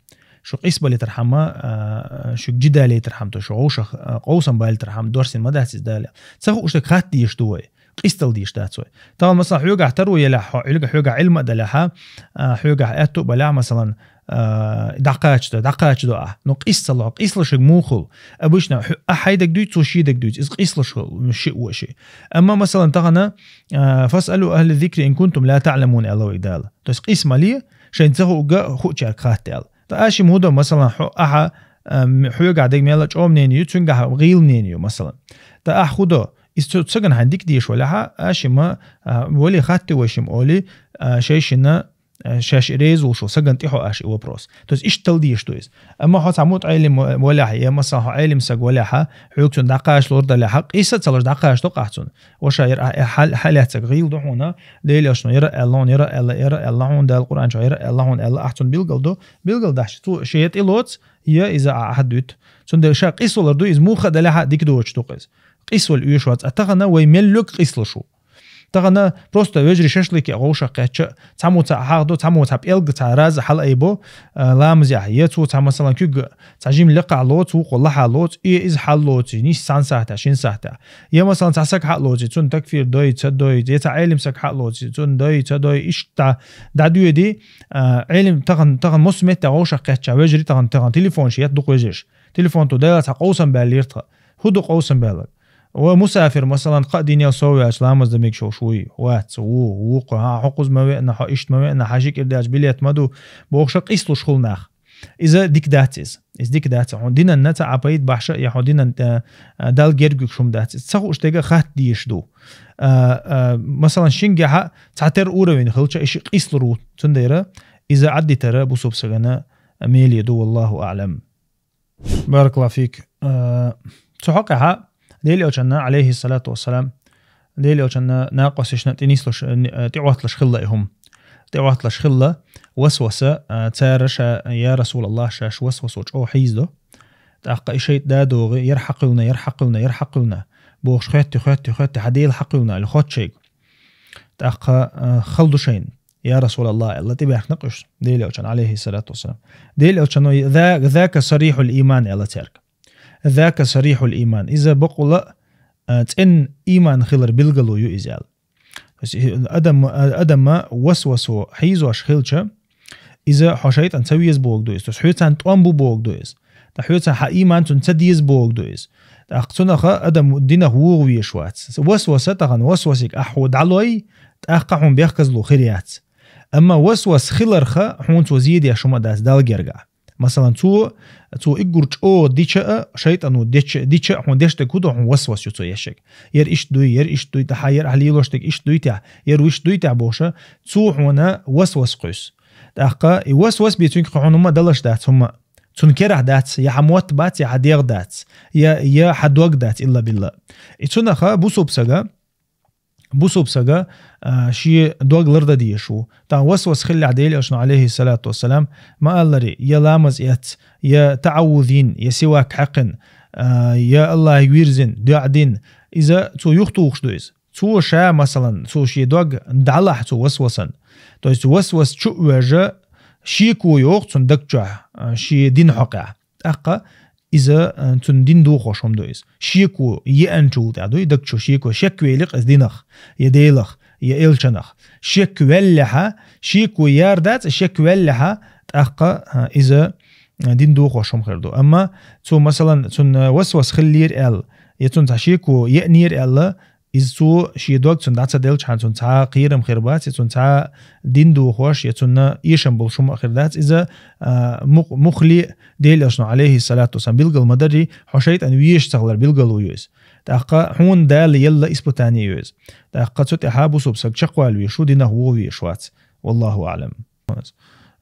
Шу къийсабалийтархьама, а, шуьга жи далийтархьама, то шу вовшах, а, къовсам балийтархьама доьссина ма дац иза Дала аьлла. Ца хууш дерг хатта дезаш ду вай. Къийсадала дезаш дац вай. Тахана, масалан, хьоьгахь таро елахь, хьо-, хьоьга-, хьоьгахь Ӏилма а далахьа, а, хьоьгахь аьтту а балахь, масалан, а, дӀакхачадо, дӀакхачадо ахь. Ну, къийсало, къийсало шуьга муха хуьлу? Обычно хьо-, ахь хьайн дерг дуьйцу, цо шен дерг дуьйцу. Иза къийсало шу-, шиъ ву шиъ. Амма, масалан, тахана, а, «Фасъалу ахӀла зикри ин кунтум ла таӀламун», аьлла вайга Дала. То есть къийса ма ле, Шайн ца хӀуга хуучаьрга хатта аьлла. ТӀа аша ма хӀу до, масалан, хьо, ахьа, ам, хьоьгахь дерг мел чӀоагӀа мнение ю, цуьнгахь гӀийла мнение ю, масалан. ТӀа ахьа хӀу до, иза цу цагана хьайн дика деш валехьа, аша ма, а, вали хатта вай шим оли, а, шайшина, а, шаьш реза волуш сагана тӀе хьо аша и вопрос. То есть иштта дала дезаш ду иза. Амма хьо цхьа мутаӀелим валехьа, я, масалан, хьо Ӏелим саг валехьа, хьоьга цунна дӀакхача лур далехьа, къийса а ца луш дӀакхача до-кх ахь цунна. Ваша, яра а, хьал, хьал яцаг гӀийла ду хьуна, Дела Элчано яра аьлла хьуна, яра аьлла, яра аьлла хьуна, Дала Къуръан чу яра аьлла хьуна аьлла, ахь цунна билгал ду, билгал даьча, цо шен тӀе лоцу, я иза а ахьа дуьту. Цундела ша къийсавалар ду, иза муха а далехьа дика доцуш ду-кх иза. Къийсавала оьшуш вац, а тахана вай мел луьгу къийсалуш ву. Тахана просто вежарий шашлыке вовшах кхетча, цхьаммо цхьа хьагӀ до, цхьаммо цхьа пӀелг, цхьа раз хьала айбо, а, ламазехь, я цо цхьа, масалан, куьг цхьа жима лекхахь лоцу, вукхо лахьа лоцу, и иза хьал лоцу, нийсса цхьана сахьтехь, шина сахьтехь. Я, масалан, цхьа саг хьа а лоций, цунна такфир дой, ца дой, я цхьа Ӏелим саг хьа а лоций, цунна дой, ца дой, иштта дӀадоьдий, а, Ӏелим тахана, тахана массо меттехь вовшах кхетча, вежарий тахана, тахана телефонаш етта дукха вежарий. Телефон тӀе дела цхьа къовсам баьллера тхан. ХӀу ду къовсам баьлларг? Ва мусафир, масалан, кхаа дийнел сов ваьлча ламаз дан мегаш волуш вуй? Вац, ву, вукхо, хьан хьо кхуза ма веана, хьо иштта ма веана, хьан ши кӀира даьлча билет ма ду, бохуша къийсалуш хуьлу нах. Иза дика дац иза. Иза дика дац. Хьуна динанна цхьа а пайда бахьаш а, я хьуна динан, а, а, Далла герга вуьгуш хӀума дац иза. Ца хууш дерг хатта дезаш ду. А, а, масалан, шингехьа цхьатера уровень хилча, и ши къийсалур ву. Цундела иза Ӏаддитара бусулба сагана меле ду, валлаху аӀлам. Баракаллаху фик. Э, цу хьокъехьа Дела Элчанна, алейхиссалату вассалам, Дела Элчанна накъосташна тӀе нислуш, э, тӀеӀотталуш хилла и хӀума. ТӀеӀотталуш хилла васваса, э, цара ша, я Расулаллах, шаьш васвасо чӀогӀа хьийзадо. ТӀаккха и шайтӀа дӀадогӀий, яра хьакхуьлна, яра хьакхуьлна, яра хьакхуьлна, бохуш хоьттий, хоьттий, хоьттий, хьан Дела хьакхуьлна аьлла хотту шайга. ТӀаккха, э, хала ду шайна, я Расулаллах, аьлла, тӀебаьхкина уьш, Дела Элчанна, алейхиссалату вассалам. Дела Элчано, «За-, зака сарихьул иман», аьлла цаьрга. «Зака сарихьул иман». Иза бакъула, а, цӀена иман хилар билгало ю иза аьлла. То есть, и адам, а, адама васвасо хьийзош хилча, иза хьо шайтӀан ца веза бохург ду иза. То есть, хьоьцан тӀом бу бохург ду иза. ТӀаккха хьоьцан хьан иман цунна ца деза бохург ду иза. ТӀаккха цунах адам динах вогӀу везаш вац. Васваса тахана, васвасиг ахь хьо дӀалой, тӀаккха хьуна бехказло хир яц. Амма васвас хиларха хьуна цо зе деш хӀума а дац Далла гергахь. Масалан, цо, цо иггур чӀогӀа дича а, шайтӀано деча, дича а хьуна деш дерг хӀу ду, хьуна васвас ю цо ешшаг. Яра иштта дуй, яра иштта дуй, тӀаьхьа яра ахь лелош дерг иштта дуй тӀехь, яра вуьш дуй тӀехь бохуша, цо хьуна васвас кхуьссу. ТӀаккха и васвас бен цуьнга хьуна хӀума далаш дац хӀума. Цунна керахь дац, я хьан мотт бац, я хьан дегӀ дац, я, я хьан дог дац, илла билла. И цунаха бусулба сага, бусулба сага, а, шен дог лардан дезаш ву. Тан васвас хиллехь Дела Элчано, алейхиссалату вассалам, ма аллари, я ламаз эц, я таӀаввуз йина, я сивак хьаькхина, а, я Аллахье вирзина, доӀа дина, иза цо юхатухуш ду иза. Цо ша, масалан, цо шен дог дӀалахь цу васвасан. То есть васвас чу а воьжа, шеко йоху цунна даг чохь, а, шен дина хьокъехь. ТӀаккха иза, а, цунна дин дохош хӀума ду иза. Шеко еанчул тӀехь ду и даг чу шеко. Шек великъ иза динах, я Делах, я элчанах. Шек ваьллехьа, шеко яр дац, шек ваьллехьа, тӀаккха, а, иза, а, дин дохош хӀума хир ду. Амма цо, масалан, цунна васвас хиллера аьлла, я цунна цхьа шеко еанера аьлла, иза цо шен дог цунна дӀа ца делчхьана, цунна цхьа а кхерам хир бац, я цунна цхьа а дин дохош, я цунна эшам болуш хӀума а хир дац. Иза, а, мух-, муххале а Дела Элчано, алейхиссалату вассалам, билгал ма дарри, хьо шайтӀан везаш ца хилар билгало ю иза. ТӀаккха хьуна Дала елла испытание ю иза. ТӀаккха цу тӀехьа бусулба саг чекхвала везаш ву, динах вогӀу везаш вац. Валлаху аӀлам.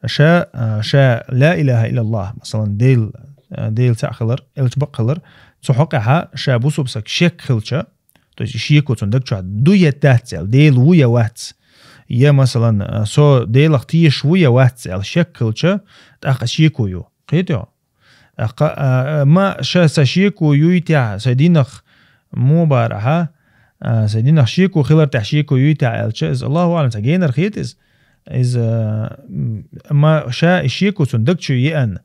Ша, а, ша ла илаха иллаллах, масалан, Дел, а, Дела цхьаъ хилар, элча бакъ хилар, цу хьокъехьа ша бусулба саг шек хилча, то есть и шеко цунна даг чохь ду я дац аьлла, Дела ву я вац, я, масалан, а, со Делах тешаш ву я вац аьлла шек хилча, тӀаккха шеко ю. Кхетий хьо? ТӀаккха, а, а, ма ша сан шеко юй тӀехь, сан динах муха бара ахьа, а, сан динах шеко хилар тӀехь шеко юй тӀехь аьлча, иза, Аллаху аӀлам, цхьа генара хета иза. Иза, м, ма ша и шеко цунна даг чу еана,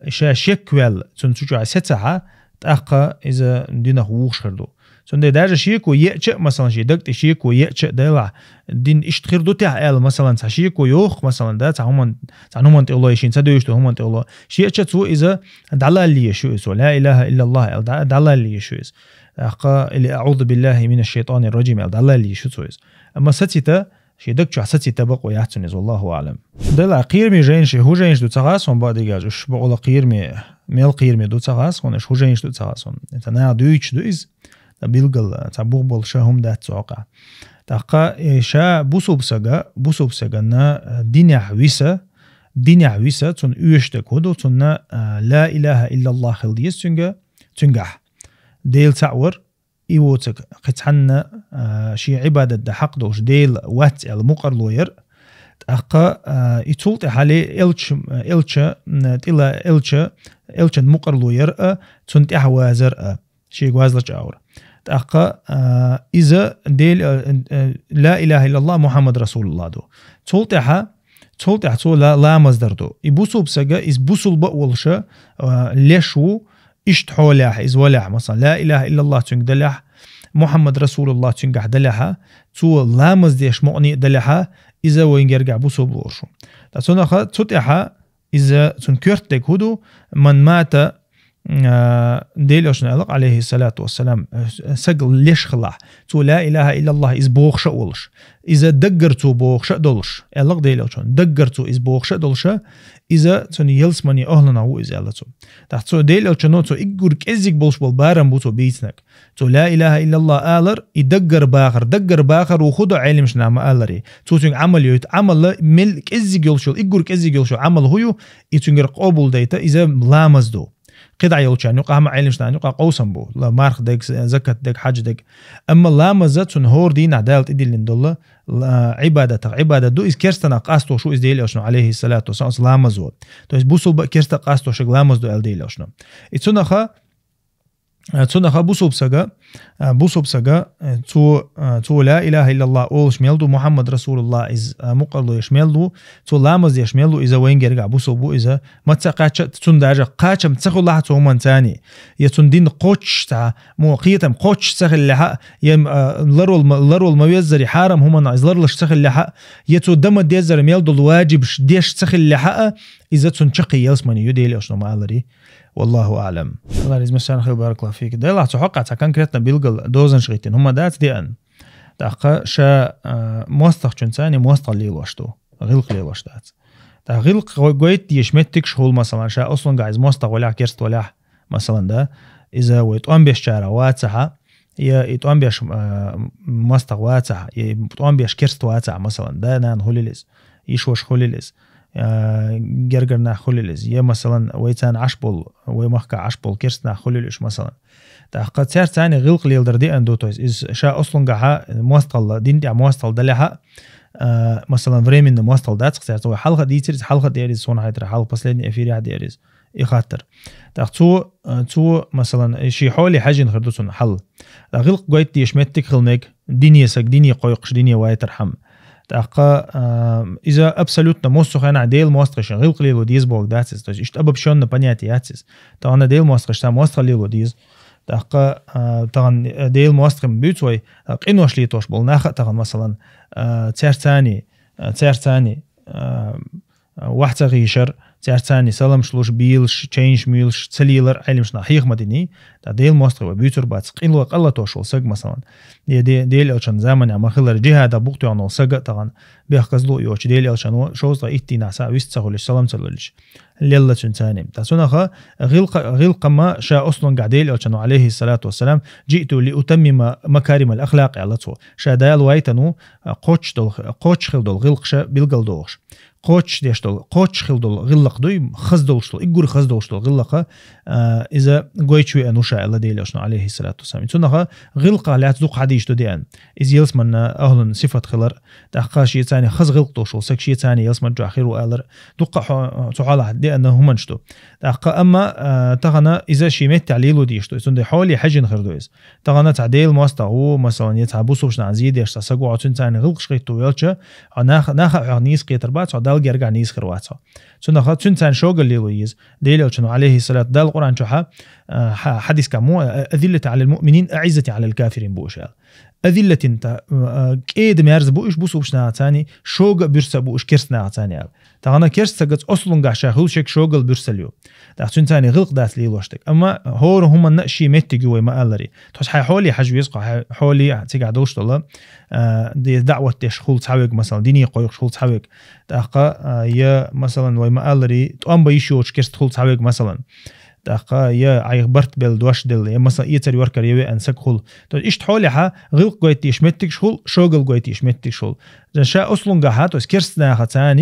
ша шек ваьлла, цунна цу чохь сецахьа, тӀаккха иза динах вухуш хир ду. Цундела даже шеко еача а, масалан, шен даг тӀе шеко еача а делахь, дин иштта хир ду тӀехь аьлла, масалан, цхьа шеко йоху, масалан, да, цхьа хӀуман, цхьа хӀуман тӀе лой, шен ца девзаш долу хӀуман тӀе лой. Шеача а цо иза дӀалалла езаш ю иза, ла илаха иллаллах аьлла, дӀа-, дӀалалла езаш ю иза. ТӀаккха, или аӀузу биллахи минаш шайтанир раджим аьлла, дӀалалла езаш ю цо иза. Амма сацита, Ший даг чохь сацийта бакъо яц цунна иза, валлаху аълам. Дела кхераме жайнаш, хӀу жайнаш ду ца хассон ба дигаж, уж бакъула кхераме, мел кхераме ду ца хассон, уж хӀу жайнаш ду ца хассон. Это наха дуьйцуш ду иза, ца билгал, ца бух болу ша хӀума дац цу хьокъа. ТӀаккха, э, ша бусуб сага, бусуб сагана, э, динехь виса, динехь виса, цунна оьшург хӀу ду, цунна, э, ла илаха иллаллах хила деза цуьнга, цуьнгахь. Дела цхьаъ вар, и воцург кхин цхьанна, а, шен Ӏибадат дан хьакъ долуш Дела вац аьлла мукъарло яр а, тӀаккха, а, и цул тӀаьхьа ле элча, элча, м, тӀила элча, элчан мукъарло яр а, цунна тӀаьхьа вазар а, шега вазлачу агӀор. ТӀаккха, а, иза Дела, а, а, ла илаха иллаллах Мухаммад расулуллах ду. Цул тӀаьхьа, цул тӀаьхьа цо ла-, ламаз дар ду. И бусуб сага, иза бусулба а волуша, а, леш ву, Иштта хьолехь, иза валехь, масалан, ла илаха иллаллах цуьнга далехь, Мухаммад расулуллах цуьнгахь далехьа, цо ламаз деш мукъане а далехьа, иза вайн гергахь бусулба лоруш ву. Ткъа цунаха, цу тӀаьхьа иза цунна коьрта дерг хӀу ду, ман мата, а, Дела элчано аьлла, алейхи салату вассалам, саг леш хилахь, цо ла илаха иллаллах иза бохуш а волуш, иза даггара цо бохуш а долуш, аьлла Дела элчано, даггара цо иза бохуш а долуша, иза цуьнан ялсамане охьланах ву иза аьлла цо. ТӀаккха цо Дела элчано цо иггур кӀеззиг болуш болу барам бу цо бийцинарг. Цо ла илаха иллаллах алар, и даггара бахар, даггара бахар ву хӀу до Ӏелимаш наха ма-алларе. Цо цуьнга Ӏамал йойту, Ӏамал мел кӀеззиг йолуш йолу, иггур кӀеззиг йолуш йолу Ӏамал хӀу ю, и цуьнгара къобул дайта, иза ламаз ду. КхидӀа йолчарна юкъа хӀама Ӏелимаш наха юкъа къовсам бу. Ла марх дег, закат дег, хьаджа дег. Амма ламаза цунна хӀора дийнахь Дала тӀедиллина долу ла-, Ӏибадатах Ӏибадат ду, иза керстанах къастош ву иза Дела элчано, алейхи салату вассалам, ламаз ву. То есть бусулба а керста а къастошиг ламаз ду аьлла Дела элчано. И цунаха, а, цунаха бусулба сага, а, бусулба сага, а, цо, а, цо ла илаха иллаллах олуш мел ду, Мухаммад расулуллах иза, а, мукъарло еш мел ду, цо ламаз деш мел ду, иза вайн гергахь бусулба ву, иза маца кхача, цунна даже кхачам ца хуьлахь цу хӀуманца цани. Я цунна дин кхоччуш цхьа, мо кхетам кхоччуш ца хиллехьа, я, а, ларол ма, ларол ма веззари хьарам хӀуманах иза ларлаш ца хиллехьа, я цо дан ма деззара мел долу ваджибаш деш ца хиллехьа, иза цунна чаккхе ялсамане ю Дела элчано ма-алларе. Валлаху аълам. Аллах реза масан хил баракаллаху фик. Делахь цу хьокъа цхьа конкретно билгал дозанаш гӀиттина хӀума дац деана. ТӀаккха ша, а, мостагӀчун цани мостагӀ лелош ду. ГӀилкъ лелош дац. ТӀаккха гӀилкъ гой-, гойтта дезаш меттигаш хуьлу, масалан, ша ослунгахь иза мостагӀ валехь, керста валехь, масалан, да, иза вай тӀом беш чара вацахьа, я и тӀом беш, а, мостагӀ вацахьа, я и тӀом беш керста вацахьа, масалан, да, нана хуьлил иза, йиш ваша хуьлил иза, а, гергара нах хуьлил иза, я, масалан, вай царна Ӏаш болу, вай махка Ӏаш болу керста нах хуьлил уьш, масалан. ТӀаккха цаьрца цани гӀилкъ леладар деана ду, то есть иза ша ослунгахьа мостагӀалла, дин тӀехь мостагӀалла далехьа, а, масалан, временно мостагӀалла дац-кх цаьрца, вай хьалха дийцира иза, хьалха дера иза, суна хьайтара хьалха последний эфирехь дера иза, и хаттар. ТӀаккха цо, а, цо, масалан, ши хьоле хьаьжжина хир ду цунна хьал. ТӀаккха гӀилкъ гойтта дезаш меттиг хила мега, дине саг, дине кхойкхуш, дине вайтархьама. ТӀаккха, а, иза абсолютно массо а хенахь Делан мостагӀий шайн гӀилкъ лело деза бохург дац иза. То есть иштта обобщённое понятие яц иза. Тахана Делан мостагӀий ша мостагӀ лело деза. ТӀаккха, а, тахана, а, Делан мостагӀий буьйцу вай, а, къинош летош болу нах а тахана, масалан, а, цаьрца цани, а, цаьрца цани, а, вахь ца гӀийшар, цаьрца цани саламаш луш, бийлаш, чайнаш муьйлаш, ца лелар Ӏелимаш наха хьеха ма дини, ткъа Делан мостагӀий вай буьйцур бац, къило къалатош волу саг, масалан. Е де-, Делан элчан заманехь ма-хиллара джихӀадах букъ тоьхна волу саг а тахана, бехказло а йоцуш, Делан элчано шовзткъе итт дийнахь схьа вист ца хуьлуш, салам ца луьлуш, лелла цуьнан цани. Ткъа цунаха гӀилкъа-, гӀилкъама ша ослунгахь Делан элчано, алейхи салату вассалам, «Джиъту ли утаммима макаримал ахлакъ», аьлла цо. Ша Дала вайтану, а, кхоччуш долу, кхоччуш хила долу гӀилкъ ша билгал дохуш. Кхоччуш деш долу, кхоччуш хила долу гӀиллакх дуй, хаза долуш долу, иггур хаза долуш долу гӀиллакха, а, иза гойчу веана ву ша, аьлла Делан элчано, алейхи салату вассалам. Цунаха гӀилкъах лаьцна дукха хьадийш ду деана. Иза ялсаманна ахлун сифат хилар, тӀаккха шен цани хаза гӀилкъ долуш волу саг шен цани ялсаман чохь хир ву алар, дуккха а хьо-, цу хьолахь деана хӀуманаш ду. ТӀаккха амма, а, тахана иза шен меттехь лело дезаш ду, цундела хьоле хьаьжжина хир ду иза. Тахана цхьа Делан мостагӀа ву, масалан, я цхьа бусулба нахана зе деш цхьа саг ву, хьо цуьнан цани гӀилкъаш гӀитта велча, хьо нах-, наха а хьох нийса кхетар бац хьо, Далла гергахь нийса хир вац хьо. Цунаха цуьнан цани шогал лело еза. Делан элчано, алейхи салату, Дала Къуръан чохьа, а, хьа-, хьадис ка мо, а, «Азиллату алал муъминин, аъиззату алал кафирин» бу уьш аьлла. أذلة, та, а, кӀеда-мерза бу уж бусулба нахаца, шога а буьрса а бу уж керста нахаца аьлла. Тахан керста сагаца ослунгахь ша хуьлуш ерг шогал, буьрсал ю. ТӀаккха цуьнца гӀиллакх дац лелош дерг. Амма хӀора хӀуманна а шен меттиг ю вай ма-аллара. Тхо хьай хьоле хьажа веза, хьо хьай хьоле а цигахь долуш долу, а, де даӀват деш хуьлу цхьаверг, масалан, дине кхойкхуш хуьлу цхьаверг. ТӀаккха, а, я, масалан, вай ма-аллара, тӀом бан йиш йоцуш керста хуьлу цхьаверг, масалан. ТӀаккха я Ӏайха барт белла, дош делла, я, масалан, эцар-йоркар я веана саг хуьлу. То есть иштта хьолехь гӀиллакх гойтуш меттигаш хуьлу, шогал гойтуш меттигаш хуьлу. Ша ослунгахь, то есть керста нахаца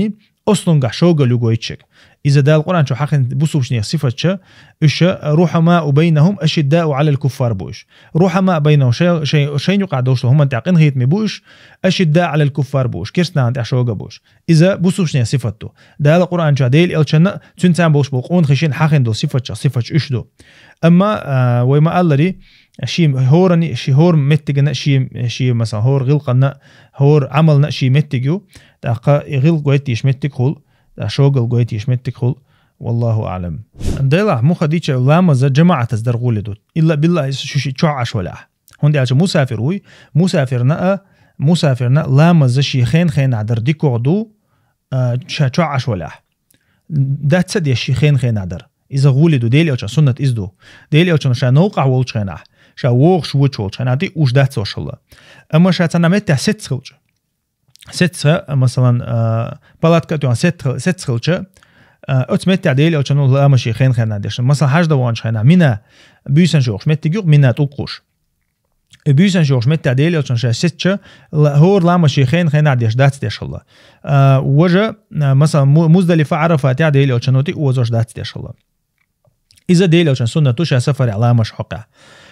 ослунгахь шогал ю гойтуш ерг. Иза Дала Къуръан чу хьахийна бусулба нехан сифаташ, уьш رحماء بينهم أشداء على الكفار бу уьш. رحماء بينهم, шай-, шай-, шайна юкъахь долуш долу хӀуманна тӀехь къинхетаме бу уьш, أشداء على الكفار бу уьш, керста нахана тӀехь шога бу уьш. Иза бусулба нехан сифат ду. Дала Къуръан чохь Делан элчанна а, цуьнца болуш болу къонахашна а хьахийна долу сифаташ, сифаташ уьш ду. Амма, а, вай ма-аллара, шен хӀоран, шен хӀора меттигана а, шен, шен, масалан, хӀора гӀиллакхана а, хӀора Ӏамална а шен меттиг ю, тӀаккха и гӀиллакх гойтуш меттиг хуьлу, тӀаккха шогал гойтуш меттиг хуьлу. والله أعلم. Делахь муха дича ламаз жамаӀатаца дар гӀоли ду. Илла билла шу ши чохь Ӏаш валахь. ХӀунда аьлча мусафир вуй, мусафирна а, мусафирна а ламаз шен хен-хенахь дар дикогӀа ду, а, ша чохь Ӏаш валахь. Дац а деш шен хен-хенахь дар. Иза гӀоли ду, Делан элчан суннат иза ду. Делан элчано ша новкъахь волчу хенахь, ша вогӀуш воьдуш волчу хенахь тӀе а уш дац вошалла. Амма ша цхьана меттехь сецца хилча, сецца, масалан, а, палатка а тоьхна сетта-, сецца хилча, а, оцу меттехь Делан элчано ламаз шен хен-хенахь деш. Масалан, хьажда ваханчу хенахь Мина, буьйсанаш йохуш меттиг ю-кх Мина тӀулг кхуш. И буьйсанаш йохуш меттехь Делан элчано ша сецча, ла-, хӀора ламаз шен хен-хенахь деш дац дешалла. А, важа, а, масалан, Му-, Муздалифа, Ӏарафатехь Делан элчано тӀе а озош дац дешалла. Иза Делан элчан суннат ду ша сафарехь ламаз хьокхехь.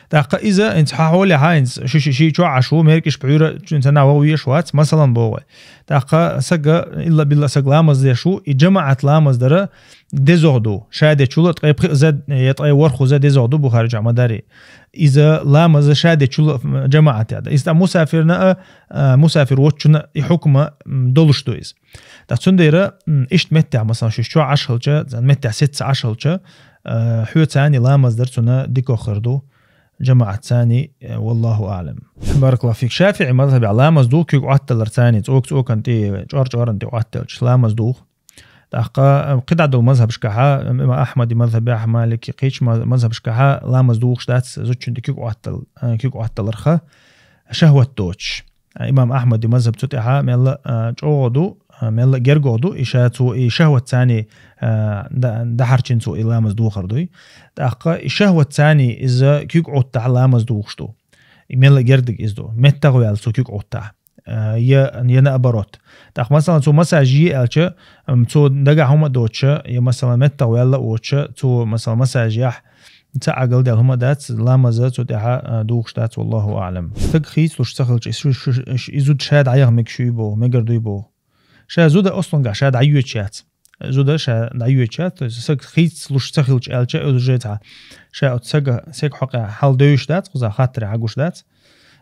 ТӀаккха иза, хӀинца хьан хьолехь, хӀинца шу ши, ши чохь Ӏаш ву, меркӀаш пхьуьйра, цуьнца нах вогӀу веш вац, масалан, боху вай. ТӀаккха сага, илла билла сага ламаз деш ву, и жамаӀат ламаз дара дезогӀа ду. Ша дечул а ткъе пхи а за, я ткъе ворхӀ а за дезогӀа ду, Бухари чохь ма дарий. Иза ламаз ша дечул а жамаӀатехь дан. Иза тӀаккха мусафирна а, а, мусафир воцчунна а и хьукма, м, долуш ду иза. ТӀаккха цундела, м, иштта меттехь, масалан, шу чохь Ӏаш хилча, цхьана меттехь сецца Ӏаш хилча, а, хьоьца ламаз дар цунна дикогӀа хир ду, жамаӀатца, а, والله أعلم. بارك الله فيك. ШафиӀи мазхабехь ламаз ду куьг Ӏотталарца, цӀока-цӀоканна тӀе, чӀор-чӀоранна тӀе Ӏоттаелча ламаз ду. ТӀаккха, а, кхидӀа долу мазхабашкахьа, имам Ахьмади мазхабехь, Малики, кхечу ма-, мазхабашкахьа ламаз духуш дац зудчунна тӀе куьг Ӏоттал-, а, куьг Ӏотталарха, шахӀват доцуш. А, имам Ахьмади мазхаб цу тӀехьа мелла, а, чӀогӀа ду, а, мелла гергогӀа ду, и ша цо и шахӀватца, а, да-, дахьарчина цо и ламаз духар дуй. ТӀаккха и шахӀватца иза куьг Ӏоттахь ламаз духуш ду. И мелла герга иза ду. МеттагӀа ваьлла цо куьг Ӏоттахь. А, я, я наоборот. ТӀаккха, масалан, цо массаж е аьлча, ам, цо дагахь хӀума а доцуша, я, масалан, меттагӀа ваьлла а воцуша, цо, масалан, массаж яхь, ца Ӏагалдаьлла хӀума дац, ламаза цу тӀехьа, а, духуш дац, والله أعلم. Стаг хийцалуш ца хилча, шу-, шу-, шу-, и зуда ша дӀаяха мегаш юй боху, мегар дуй боху. Ша зуда ослунгахь ша дӀайоьдуш яц. Зуда ша дӀайоьдуш яц, то есть стаг хийцалуш ца хилча аьлча, уже цхьа ша оцу сага, сага хьокъехь хьал девзаш дац, кхузахь хаттаре хьагуш дац.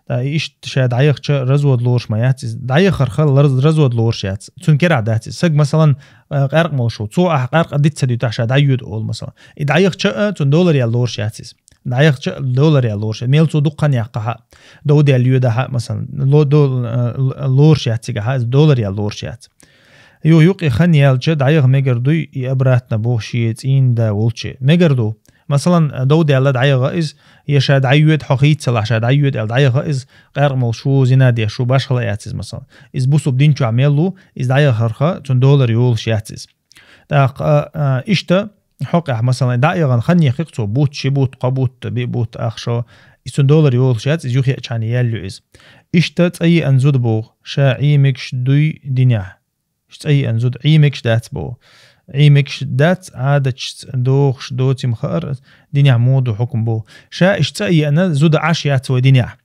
Ткъа иштта ша дӀаяхча развод лоруш ма яц иза. ДӀаяхарха лар-, развод лоруш яц. Цуьнан керахь дац иза. Саг, масалан, а, къаьркъа молуш ву. Цо ахь къаьркъа диц ца дуьтахь ша дӀайоьду олу, масалан. И дӀаяхча а, цунна долар яла лоруш яц иза. ДӀаяхча а долар яла лоруш яц. Мел цо дукха хан яккхахь а, дов даьлла йоьдахь а, масалан, ло-, дол-, а, л-, лоруш яц цигахь а, иза долар яла лоруш яц. Юха юкъе хан яьлча, дӀаяха мегар дуй, и обратно боху шен цӀийнан да волче. Мегар ду. Масалан, дов даьлла дӀаяха иза, я ша дӀайоьду, хьо хийцалахь ша дӀайоьду аьлла дӀаяха иза, къаьркъа молуш ву, зина деш ву, башхала яц иза, масалан. Иза бусулба дин чохь мел ву, иза дӀаяхарха, цунна долар йолуш яц иза. ТӀаккха, а, а, иштта, хьокъехь, масалан, дӀа а яхана хан яхийта цо, бутт, ши бутт, кхо бутт, биъ бутт, ах шо, иза цунна долар йолуш яц, иза юххе а чхьана яьлла ю иза. Иштта цӀа еана зуда боху, ша Ӏиймигаш дуй динехь. Ш-, цӀа еана зуда Ӏиймигаш дац боху. Ӏиймигаш дац, Ӏадаташца дохуш доцийла хаар, динехь муха ду хьукам боху. Ша иштта цӀа а еана, зуда Ӏаш яц вай динехь.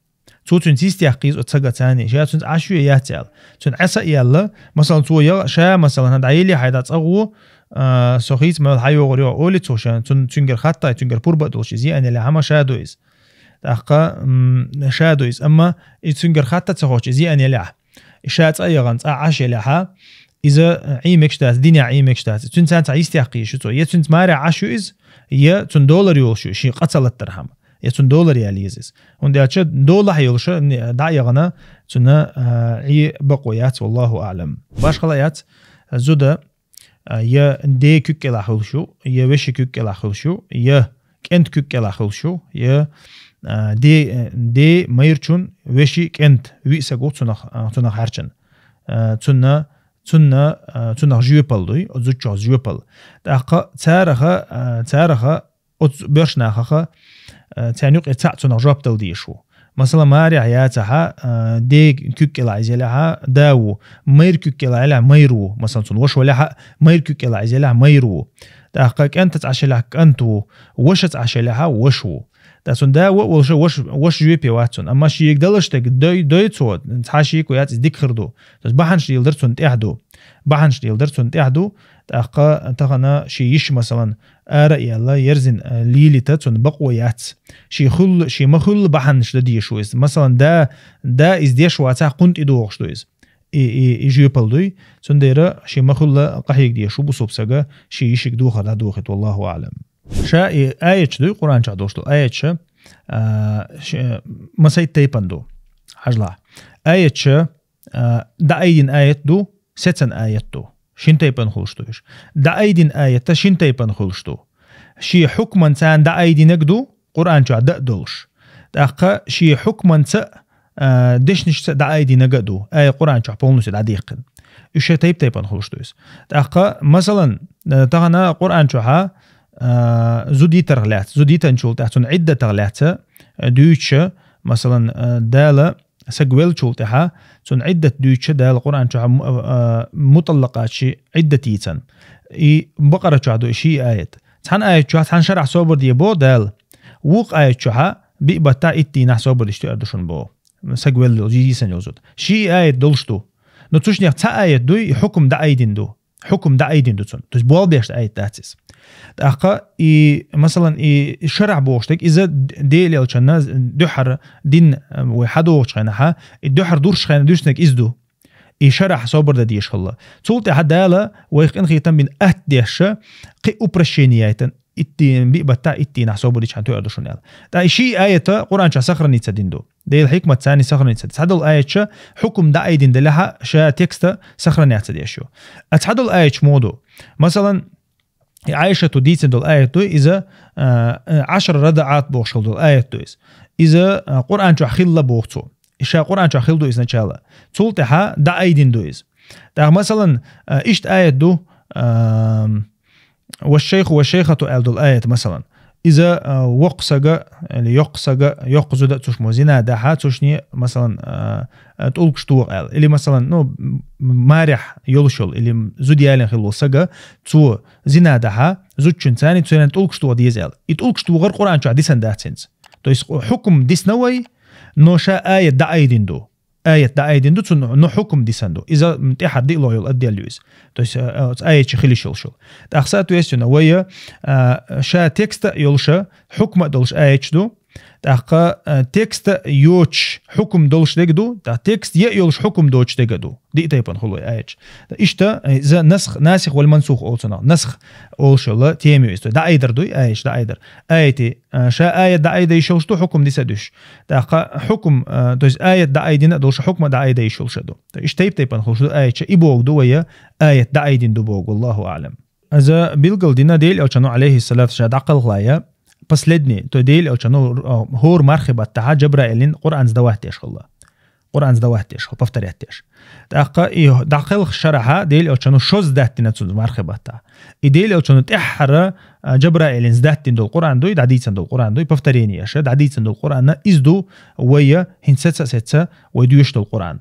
Цо цуьнца йистехь кхийза оцу сагаца, ша цуьнца Ӏаш ю яц аьлла. Цуьнан Ӏеса а яьлла, масалан, цо яла, ша, масалан, хьан дӀаелехь хьайн дӀа цӀа гӀо, а, со хийца мел хьан йогӀур йо, олий цо шен, цуьн-, цуьнгара хатта, цуьнгара пурба а долуш, иза еана елехь, амма ша ду иза. ТӀаккха, м, ша ду иза, амма и цуьнгара хатта ца хоттуш, иза еана елехь. И ша цӀа а яхана, цӀа Ӏаш елехьа, иза Ӏиймигаш дац, динехь Ӏиймигаш дац. Цуьнца цхьа йистехь кхийза шу цо. Я цуьнца марехь Ӏаш ю иза, я цунна долар йолуш ю, шен къа ца латтархьама. Я цун долар яли изис. ХӀунда аьлча долахь йолуша дӀа а яхана, цунна а, и бакъо яц, валлаху аълам. Башхала яц, зуда, а, я де куьккелахь хуьлуш ю, я веши куьккелахь хуьлуш ю, я кӀент куьккелахь хуьлуш ю, я а, де, де майрчун веши кӀент виъ саг ву цунах, а, цунах хьарчан. А, цунна, цунна, а, цунах жоьпал дуй, оцу зудчох жоьпал. ТӀаккха цараха, а, цараха оцу боьршнахаха, а, царна юкъе цхьаъ цунах жоп дала дезаш ву. Масала, марехь яцахьа, а, де куьккелахь изелехьа, да ву, майр куьккелахь елехь, майр ву. Масала, цун ваша валехьа, майр куьккелахь изелехь, майр ву. ТӀаккха кӀентаца Ӏаш елехь, кӀант ву, вашаца Ӏаш елехьа, ваш ву. ТӀа цун да ву а волуша ваш, ваш жоьпе вац цун. Амма шига далаш дерг дой, дой цо, цхьа шига яц, иза дика хир ду. То есть бахьанаш леладар цун тӀехь ду. Бахьанаш леладар цун тӀехь ду. ТӀаккха тахана ши йиш, масалан, ара а яьлла, ерзина, а, лелийта цун бакъо яц. Ши хуьлла, ши ма хуьлла бахьанаш дан дезаш ву иза. Масалан, да, да иза деш вацахь, кхунна тӀедогӀуш ду иза. И, и, и жоьпал дуй. Цундела ши ма хуьлла къахьега дезаш ву бусалба сага, ши йишига духар дӀадохийта, валлаху аълам. Ша и аяташ дуй, Къуръан чохь долуш ду аяташ, а, ш-, масайт тайпана ду. Хьажалахь. Аяташ, а, дӀаайдина аят ду, сецан аят ду. Шин тайпана хуьлуш ду уьш. ДӀаайдина аят шин тайпана хуьлуш ду. Шен хьукман царна дӀаайдинарг ду, Къуръан чохь дан а долуш. ТӀаккха шен хьукманца а, дешнашца дӀаайдинарг а ду, ай Къуръан чохь полностью дӀадийккхина. Уьш шайн тайп-тайпана хуьлуш ду иза. ТӀаккха, масалан, а, тахана Къуръан чохьа, а, зуда йитарх лаьцна, зуда йитанчул тӀаьхьа цунна Ӏиддатах лаьцна, а, дуьйцуша, масалан, а, Дала саг веллачул тӀаьхьа, цунна Ӏиддат дуьйцуша Дала Къуръан чохьа му-, а, а, муталлакъаташи Ӏиддат йийцан. И Бакъара чохь ду и ши аят. Цхьана аят чохь цхьана шарахь собар де бо Дала. Вукху аят чохьа биъ баттахь итт дийнахь собар деш тоьар ду шуна бо. Саг велла йолу, йийсан йолу зуда. Ши аят долуш ду. Но цушнех цхьа аят дуй, и хьукум дӀаайдина ду. Хьукум дӀаайдина ду цунна. То есть болх беш аят дац иза. ТӀаккха и, масалан, и шарахь бохуш дерг, иза Делан элчанна дуьххьара дин, э, вай хьадогӀучу хенахьа, и дуьххьара дурш хенахь дуьйцинарг иза ду. И шарахь собар дан дезаш хилла. Цул тӀаьхьа Дала вайх къинхетам бина атта дешша, кхин упрощение яйтан, итт дийнахь, биъ баттахь итт дийнахь собар дичхьана тоьар ду шуна аьлла. ТӀаккха и ши аята Къуръан чохь сохраниться дина ду. Делан хьикмат царна сохраниться дина. Цхьадолу аяташ хьукум дӀаайдина делахьа, ша текста сохранять ца деш ю. А цхьадолу аяташ муха ду? Масалан, и Ӏайшату дийцина долу аят ду, иза, а, а, Ӏашара радаӀат бохуш хилла долу аят ду иза. Иза, а, Къуръан чохь хилла боху цо. И ша Къуръан чохь хилла ду иза начала. Цул тӀаьхьа дӀаайдина ду иза. ТӀаккха, масалан, а, иштта аят ду, ам, «Ва шайху ва шайхату» аьлла долу аят, масалан. Иза, а, воккха сага, или йоккха сага, йоккха зуда а цуьш мо зина дахьа, цуьшне, масалан, а, а, тӀулгаш тоха аьлла. Или, масалан, ну, м-, марехь йолуш йолу, или зуда ялийна хилла волу сага, цо зина дахьа, зудчуьнца царна тӀулгаш тоха деза аьлла. И тӀулгаш тохар Къуръан чохь дисина дац хӀинца. То есть хьукум дисна вай, но ша аят дӀаайдина ду. Аят дӀаайдина ду, цунна, но хьукум дисина ду. Иза, м, тӀаьхьара диълагӀа йолу отдел ю иза. То есть, а, а, аяташ хилиш йолуш йолу. ТӀаккха соответственно, вай, а, ша текста а йолуша, хьукма а долуш аяташ ду. ТӀаккха, а, текста йоцуш хьукум долуш дерг ду, тӀаккха текст я йолуш хьукум доцуш дерг а ду. Диъ тайпана хуьлу вай аяташ. Иштта, а, иза насх, насих вал мансух олу цунах. Насх олуш йолу тема ю иза. ДӀаайдар дуй, аяташ дӀаайдар. Аяти, а, ша аят дӀаайда йиш йолуш ду, хьукум диса дуьш. ТӀаккха хьукум, а, то есть аят дӀаайдина а долуш, хьукма дӀаайда йиш йолуш а ду. Иштта тайп-тайпана хуьлуш ду аяташ, и богу ду вай, аят дӀаайдина ду богу, валлаху аълам. Иза билгал дина Делан элчано, алейхиссалату вассалам, дӀакхалхалая, последний, то есть Делан элчано, а, хӀора мархи баттахьа Джабраилин Къуръанца дават деш хилла. Къуръанца дават деш хилла, повторять деш. ТӀаккха и дӀакхалха шарахьа Делан элчано шозза даьттина цунна мархи баттахьа. И Делан элчано тӀаьххьара, а, Джабраилинца даьттина долу Къуръан дуй, дӀадийцина долу Къуръан дуй, повторение аша, дӀадийцина долу Къуръан, иза ду вай хӀинца сеца а сеца вай доьшуш долу Къуръан.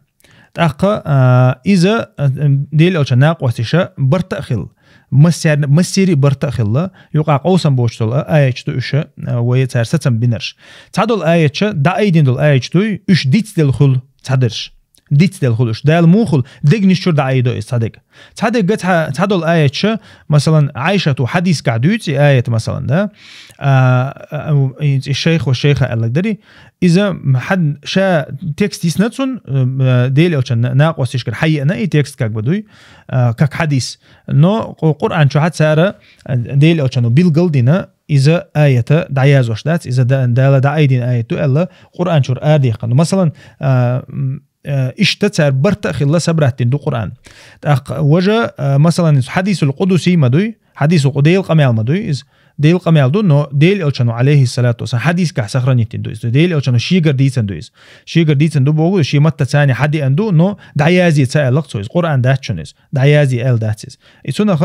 ТӀаккха, а, иза, а, Делан элчан накъосташа барта а хилла, массеран-, массери а барта а хилла, юкъа къовсам боцуш долу а, аяташ ду уьш, а, вай цара сацам бинарш. Цхьадолу аяташ, дӀаайдина долу аяташ дуй, уьш дицделла хуьлу цхьадерш. Дицделла хуьлу уьш. Дала муха хуьлу, дегнаш чуьра дӀаайдо иза цхьадерг. Цхьадерг цхьа-, цхьадолу аяташ, масалан, Ӏайшату хьадисгахь дуьйцу и аят, масалан, да? А, а, а, и шайх ва шайха аьлларг дарий? Иза хьан ша текст йисна цунна, э, Делан элчан на-, накъосташкара хьаеана и текст как бы дуй, а, как хьадис. Но Къу-, Къуръан чохьа цара, а, Делан элчано билгал дина, иза аята дӀаязвеш дац, иза да-, Дала дӀаайдина аят ду аьлла, Къуръан чура арадаьккхина ду. Масалан, а, м, а, иштта цара барт а хилла собрать дина ду Къуръан. ТӀаккха важа, а, масалан, из хьадисул къудуси ма дуй, хьадисул къу-, Дела къамаьл ма дуй из, Дела къамаьл ду, но Дела Элчано, алейхиссалату вассалам, хьадисгахь сохранить дина ду из. Дела Элчано шегара дийцина ду из. Шегара дийцина ду боху, шен маттаца хьадеана ду, но дӀаязде ца аьлла-кх цо из. Къуръан дац шуна из. ДӀаязде аьлла дац из. И цунах,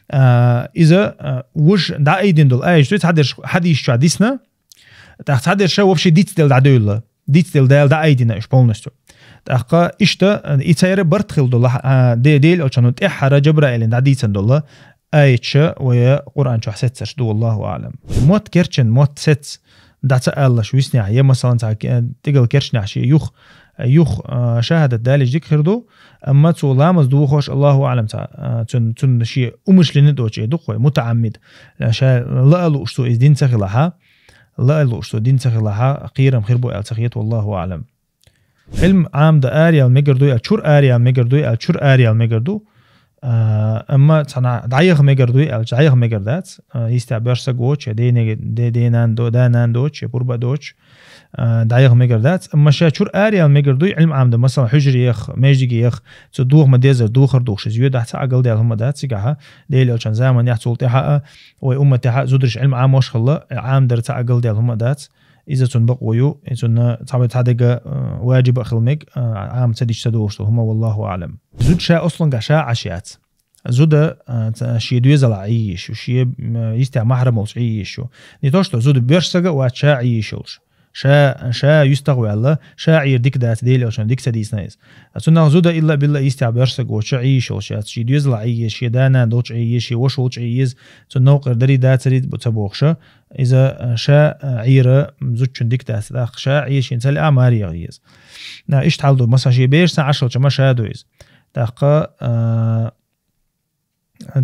а, иза, а, вуж дӀаайдина долу аят ду, цхьадерш хьадис чохь дисна, тӀаккха цхьадерш вообще дицделла дӀадевлла. Дицделла Дала дӀаайдина уьш полностью. ТӀаккха иштта, а, и церан барт хилла долу, а, Де-, Дела Элчано тӀаьххьара Джабраилан дӀадийцина долу аяташ вай Къуръан чохь сецнарш ду, валлаху аълам. Мотт керчина, мотт сецна, дӀа ца алалаш виснехь, я, масалан, цхьа ке-, тӀигала керчнехь шен юха, юха, а, шахӀадат далийча дика хир ду, амма цо ламаз дохош, Аллаху аълам, цхьа, а, цун, цун шен умышленно доцуш эр ду-кх вай, мутаӀаммид, ша лаа лууш цо иза дина ца хилахь, лаа лууш цо дина ца хилахь, кхерам хир бу аьлла ца хета, валлаху аълам. Ӏилма Ӏамдан араяла мегар дуй аьлла, чура араяла мегар дуй аьлла, чура араяла мегар ду. А, амма цхьана дӀаяха мегар дуй аьлла, дӀаяха мегар дац. А, йистехь боьрша саг воцуш, я ден-, де-, ден-нана до-, да-нана доцуш, я пурба доцуш, а, дӀаяха мегар дац. Амма ша чура араяла мегар дуй, Ӏилма Ӏамдан, масалан, хьуьжаре яха, маьждиге яха, цу доха ма-деззара дохар духуш, иза йоьдахь ца Ӏа галдаьлла хӀума дац, цигахь Дела Элчан заманехь, цул тӀаьхьа а, вай умматехь а зударш Ӏилма Ӏамош хилла, Ӏамадар ца Ӏа галдаьлла хӀума дац. Иза цунна бакъо ю, и цунна цхьа, цхьа дега, а, ваджиб а хила мега, а, Ӏама ца дича ца долуш долу хӀума, валлаху аълам. Зуда ша осланга ша Ӏаш яц. Зуда, а, ца-, шен доьзалахь Ӏе езаш ю, шен, м, йистехь махьрам волчу Ӏе езаш ю. Не то что зуда, боьрша сага а вац ша Ӏе езаш йолуш. Ша, ша юьстах а ваьлла, ша Ӏийра дика дац, Дела Элчано дика ца дийцина иза. А цунах зуда илла а билла йистехь боьрша сага воцуш Ӏе езаш йолуш яц. Шен доьзалахь Ӏе еза, шен да-нана долчу Ӏе еза, шен ваша волчу Ӏе еза, цунна новкъара дарий дацарий ца бохуш, иза, а, ша, а, Ӏийра зудчунна дика дац, тӀаккха ша Ӏе шена ца лаьа маре яха еза. На, иштта хьал ду, масала, шен берашца Ӏаш хилча ма ша ду иза. ТӀаккха, а,